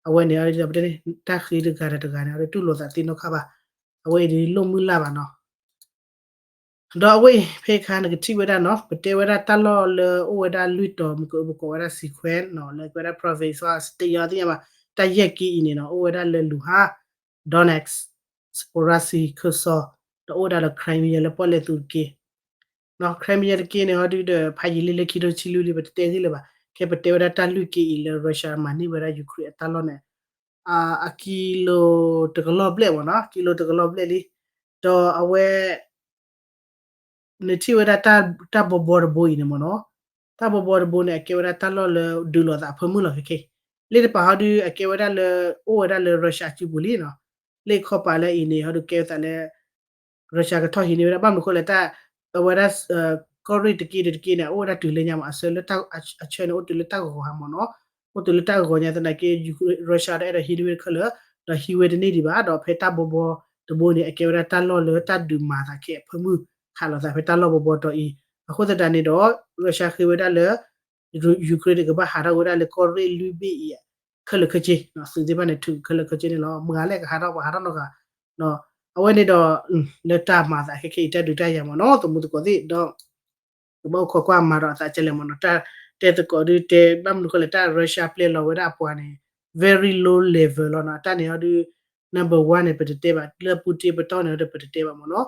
အဝဲန့ၣ် ပတဲန့ၣ် တၢ်ဃ့တဂၤဒီးတဂၤန့ၣ် အဝဲတူၢ်လိာ်သးသ့နီတခါဘၣ်. အဝဲအံၤဒ်လိၣ်မုၢ်လၢ်ဘၣ်နီၤ. ဒီးအဝဲအံၤ ဖဲခါနကထံၣ်ဝဲဒၣ်နီၤ ပတဲဝဲဒၣ်တၢ်လီၢ်လၢအိၣ်ဝဲဒၣ်လွှတ်တော် မ့ၢ်ကပကိးဝဲဒၣ် စံခွဲးနီၤ လၢကဝဲဒၣ် province သ့ၣ်ညါဘၣ် တၢ်ယဲၢ်က့အံၤန့ၣ်နီၤ အိၣ်ဝဲဒၣ်လၢ Luhansk, Donetsk, Zaporizhzhia ခၢၣ်စီၤ ဒီးအိၣ်ဝဲဒၣ်လၢ Crimea လၢပီၣ်လဲၣ်သုးတက့ၢ်. Crimea တက့ၢ်န့ၣ် ဟီဒုဒီး ဖးယံာ်လံလၢခံထိဆံလွံၢ်လံ ပတတဲဂ့ၢ်လၢၤဘၣ်. ခဲပတဲဝဲဒၣ်တၢ်လွံၢ်က့အံၤလၢ Russia မၤန့ၢ်ဝဲဒၣ် Ukraine အတၢ်လီၢ်န့ၣ် အကံလိၤတကလီၢ်ဘျဲၣ်မ့ၢ်နီၤ, ကံလိၤတကလီၢ်ဘျဲၣ်လံ. ဒီးအဝဲ နထံၣ်ဝဲဒၣ်တၢ်ဘီဘီတဘိအံၤန့ၣ်မ့ၢ်နီၤ, တၢ်ဘီဘီတဘိန့ၣ် အကဲဝဲဒၣ်တၢ်လီၢ်လၢဒုးလိာ်သးအဖၢမုၢ်လီၤခဲခဲ. လ့ၣ်တပၤဟီဒု အကဲဝဲဒၣ်လၢ အိၣ်ဝဲဒၣ်လၢ Russia စုပူၤလံနီၤ. လ့ၣ်ခီပၤလၢအံၤန့ၣ် ဟီဒုကဲဝဲသးလၢ Russia ကထီၣ်ဟံးန့ၢ်ဝဲဒၣ် ဘၣ်မနုၤဃိလဲၣ် တၢ် အဝဲဒၣ် ကီၢ်ရ့ၣ်တက့ၢ်ဒီးတက့ၢ်န့ၣ် အိၣ်ဝဲဒၣ်တုၤလၢညါမး အဆၢလၢတၢ် အဆၢန့ၣ် အိၣ်တုၤလၢတၢ်ဂီၤဂီၤဟးမ့ၢ်နီၤ, အိၣ်တုၤလၢတၢ်ဂီၤဂီၤညါသနာ်က့ Russia ဒီးအဲၣ်ဒိးဟံးန့ၢ်ဝဲတခါလၢာ်, ဒီးဟံးဝဲတန့ၢ်ဒံးဘၣ်, ဒီးဖဲတၢ်ဘီဘီတဘိန့ၣ် အကဲဝဲဒၣ်တၢ်လီၢ်လၢတၢ်ဒုးမၤသးခဲအဖၢမုၢ် ခးလိာ်သးဖဲတၢ်လီၢ်ဘီဘီတီၤအံၤ, အဃိသတးန့ၣ်ဒီး Russia ဃ့ဝဲဒၣ်လၢ Ukraine န့ၣ် ကဘၣ်ဟးထီၣ်ဝဲဒၣ်လၢကီၢ်ရ့ၣ်လွံၢ်ဘ့ၣ်အံၤ ခဲလၢာ်ခဲဆ့, သုးသ့ၣ်တဖၣ်န့ၣ် ထုးခဲလၢာ်ခဲဆ့န့ၣ်လီၤ. မတၤလဲၣ်ကဟးထီၣ် ပှၤဟးထီၣ်နီတဂၤ, အဝဲန့ၣ်ဒီး လၢတၢ်မၤသးခဲခဲအံၤ တၢ်ဒုးတၢ်ယၤမ့ၢ်နီၤ သမူသကိးသ့ၣ်ဒီး ကဘၣ်အိၣ်ခိးကွၢ်မၤဒီးအသးကလဲာ်မ့ၢ်နီၤ, တၢ်တဲသကိးဒုတဲ ဘၣ်မနုၤဃိလဲၣ် တၢ် Russia ပျဲလီၤဝဲဒၣ်အပှၤန့ၣ် very low level လီၤနီၤ, အတၢ်န့ၣ်ဟီဒု number one န့ၣ် ပတတဲဘၣ်, လၢ Putin ပတီၢ်န့ၣ်ဟီဒု ပတတဲဘၣ်မ့ၢ်နီၤ,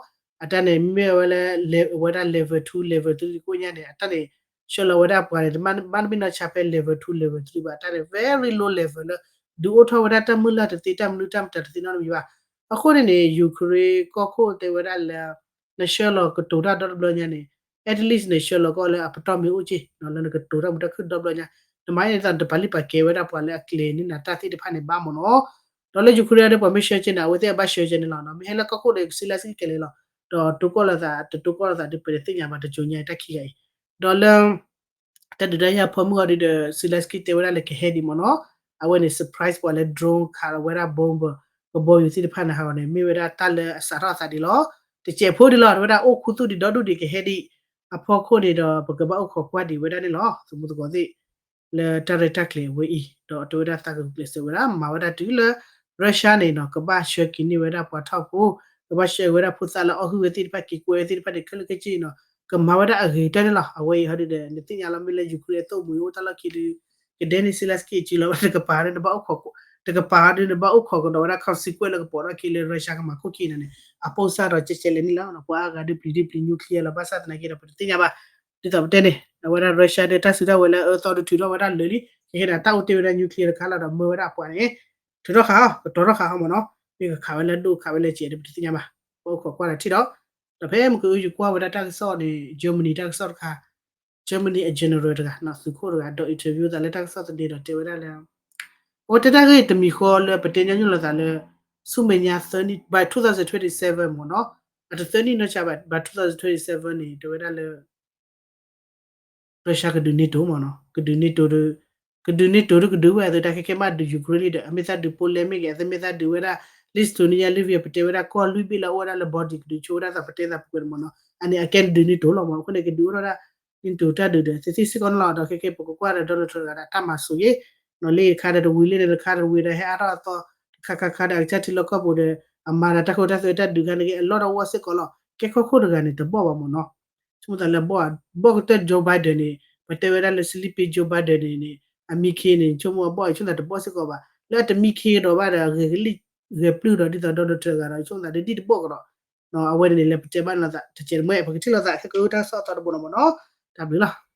အတၢ်န့ၣ်မ့ၢ်ဝဲလၢ ဝဲဒၣ် level two level three ကိညါန့ၣ် အတၢ်န့ၣ် ဆှၢလီၤဝဲဒၣ်အပှၤန့ၣ် တဘၣ်တဘၣ်နီၢ်ဆါဖဲ level two level three ဘၣ်, အတၢ်န့ၣ် very low level လၢ ဒုးအိၣ်ထီၣ်ဝဲဒၣ်တၢ်မုၢ်လၢ်တသ့ တၢ်မနုၤတၢ်မတၤတသ့နီတမံၤဘၣ်. အဃိန့ၣ်န့ၣ် Ukraine ကီၢ်ခိၣ်တဲဝဲဒၣ်လၢ နဆှၢလီၤကတိၤတၢ်ဒီတဘျီညါန့ၣ် at least နဆှၢလီၤကီၢ်လၢအပတီၢ်မ့ၢ်အိၣ်က့ၢ် လၢနကတိၤတၢ်မူတၢ်ခုၣ်ဒီတဘျီညါ, နမၤအံၤန့ၣ်သး နတပာ်လုၢ်ပာ်ကဲဝဲဒၣ်ပှၤလၢအကျဲၤန့ၢ်နၤတၢ်သ့ၣ်တဖၣ်န့ၣ်ဘၣ်မ့ၢ်နီၤ, ဒီးလၢ Ukraine ဒီးပှၤမ့ၢ်ဆှၢက့ၤန့ၣ် အဝဲသ့ၣ်အဘၣ်ဆှၢက့ၤန့ၣ်လီၤ, မ့ၢ်ဟဲလၢကီၢ်ခိၣ်ဒီး ကစံးလၢစံးကဲလဲၣ်လီၤ, ဒီးတိၤကီၢ်လိာ်သး တတိၤကီၢ်လိာ်သးဒုး ပတသ့ၣ်ညါဘၣ် တကၠိညါတၢ်ခံဂၤအံၤ, ဒီးလၢ တၢ်ဒုးတၢ်ယၤဖီမုၢ်အီၤဒုဒီး Zelensky တဲဝဲဒၣ်လၢကဟဲဒံးမ့ၢ်နီၤ, အဝဲန့ၣ် surprise ပှၤလၢ drone ခးလီၤဝဲဒၣ် bomb ကဘီယူၤသ့ၣ်တဖၣ်န့ၣ် ဟးဂီၤန့ၣ် မ့ၢ်ဝဲဒၣ်တၢ်လၢအစးထီၣ်အသးဒံးလီၤ, တစဲးဖိဒံးလီၤ, တဲဝဲဒၣ်အိၣ်ခူသူၣ်ဒံးဒီဒူၣ်ဒံးကဟဲဒံး, အဖီခိၣ်န့ၣ်ဒီး ပကဘၣ်အိၣ်ခိးကွၢ်ဒံးဝဲဒၣ်န့ၣ်လီၤ, သမူသကိးသ့ၣ် လၢတၢ်ရဲၣ်တၢ်ကျဲၤဝဲအံၤ ဒီးတဲဝဲဒၣ်သးကကျဲးစၢးဝဲဒၣ် မၤဝဲဒၣ်တုၤလၢ Russia န့ၣ်နီၤ ကဘၣ်ဆှၢက့ၤန့ၢ်ဝဲဒၣ်ပှၤထီၣ်ဖိ, ကဘၣ်ဆှၢဝဲဒၣ်ဖိသၣ်လၢအီၣ်ဟုၣ်ဝဲသ့ၣ်တဖၣ် က့ၤကွဲးဝဲသ့ၣ်တဖၣ်န့ၣ် ခဲလၢာ်ခဲဆ့နီၤ ကမၤဝဲဒၣ်အဂ့ၤကတၢၢ်န့ၣ်လီၤ, အဝဲအံၤဟီဒုဒီး နသ့ၣ်ညါလီၤ မ့ၢ်လၢ Ukraine အသိၣ်မှံၤအိၣ်တၢ်လီၢ်ခံဒု ကဒဲန့ၣ် Zelensky အစုလီၤဝဲတကပၤန့ၣ် နဘၣ်အိၣ်ခိး တကပၤဒုးန့ၣ် ဘၣ်အိၣ်ခိးကဒီးဝဲဒၣ် consequence လၢကပိာ်ထီၣ်က့ၤလၢ Russia ကမၤခိၣ်ခံန့ၣ်န့ၣ် အပိၢ်စၢ်ဒီးကဲကဲလဲၣ်န့ၣ်လီၤ. ပှၤအါဂၤဒုးပျံၤဒုးပျံၤ nuclear လီၤ ဘၣ်ဆၣ်သနာ်က့ဒီး ပတသ့ၣ်ညါဘၣ်. ဒ်သိးပတဲန့ၣ် အဝဲဒၣ် Russia ဒီးတၢ်စုတၢ်ဝဲၤလၢအအၢသီဒုးထုးထီၣ်ဝဲဒၣ်လၢာ်လံ, ကဟဲဒီးတၢ်အိၣ်တ့ၢ်ဝဲဒၣ် nuclear တခါလီၤဒီးမၢဝဲဒၣ်အပှၤန့ၣ် ထုးထီၣ်ဃာ်အီၤ ကတီၤထီၣ်ဃာ်အီၤမ့ၢ်နီၤ, မ့ၢ်ကခးဝဲလၢဒိၣ်ခးဝဲလၢစဲးဒီး ပတသ့ၣ်ညါဘၣ်. ပအိၣ်ခိးကွၢ်ဒီးထံၣ်ဒီး, ဒီးဖဲမုၢ်ကအုယကွၢ်ဝဲဒၣ်တၢ်ကစီၣ်န့ၣ် Germany တၢ်ကစီၣ်တခါ Germany အ general တဂၤ သုးခိၣ်တဂၤ ဒီး interview သးလၢတၢ်ကစီၣ်သန့ဒီးတဲဝဲဒၣ်လၢ အဝဲတဲဒၣ်ဂ့ၢ်တမံၤဃီလၢပတဲညီနုၢ်လိာ်သးလၢ ဆူမဲာ်ညါသၢနံၣ် by twenty twenty-seven မ့ၢ်နီၤ, အတသၢနံၣ်နီၢ်ဆါဘၣ် by twenty twenty-seven န့ၣ် တဲဝဲဒၣ်လၢ Russia ကဒုး NATO မ့ၢ်နီၤ, ကဒုး NATO ဒီး ကဒုး NATO ဒီးကဒုးဝဲအသုးတၢ်ခဲခဲမးဒုး Ukraine ဒီး အမ့ၢ်သးဒုး Poland မ့ၢ်ဂ့ၤ အသုးမ့ၢ်သးဒုးဝဲဒၣ် Lithuania Latvia ပတဲဝဲဒၣ်ကီၢ်လွံၢ်ဘ့ၣ်လၢအအိၣ်ဝဲဒၣ်လၢ Baltic ကဒုးဆိဝဲဒၣ်သးပတဲသးပှဲၤမ့ၢ်နီၤ, အန့ၣ်အကဲဒုး NATO လီၤမ့ၢ်နီၤ, အဃိန့ၣ် ကဒုးအိၣ်ထီၣ်ဒၣ် NATO တၢ်ဒုးဒီး သ့သ့စ့ၢ်ကီးန့ၣ်လီၤ. ဒီးခဲခဲပကကွၢ်ဒီး Donald Trump တဂၤဒီးတၢ်မၤဆိၣ်ဂ့ၤ နီၤလ့ၣ်တခါဒီးတဝံၤလၢန့ၣ်တခါ တဝံၤဒီးဟဲအါထီၣ်အသီ တခါခါခါဒီးအကစၢ်ထံလီၢ်ကီၢ်ပူၤဒီး အမၤဒီးတၢ်ခိတၢ်သွဲတၢ်ဒုးခါန့ၣ်က့ အလီၢ်ဒီးဝီၢ်စ့ၢ်ကီးလီၤ. ကဲခီခိၣ်တဂၤန့ၣ် တဘီၣ်ဘၣ်မ့ၢ်နီၤ, ဆိကမိၣ်သးလၢဘီၣ် ဘီၣ်ကတၢၢ် Joe Biden န့ၣ် ပတဲဝဲဒၣ်လၢ sleepy Joe Biden န့ၣ်န့ၣ် အမံခ့န့ၣ် ဆိကမိၣ်အဘီၣ် ဆိကမိၣ်သးတဘီၣ်စ့ၢ်ကီးဘၣ် လၢအတမံခ့ကဒီးဘၣ်ဒီး အဂဲၤကလံၣ်ဂဲၤပျုၢ်ဒီး ဒ်သိး Donald Trump တဂၤဒီး ဆိကမိၣ်သးဒ်တဘီၣ်ကဒီး အဝဲန့ၣ်န့ၣ် လၢပတဲဘၣ်န့ၣ်လီၤသး တကဲးတမှဲ ပကထံၣ်လိာ်သး ခဲကတၢၢ်တၢ်ကစီၣ်အသီတဘိနီၤမ့ၢ်နီၤ, တၢ်ဘျုးလီၤ.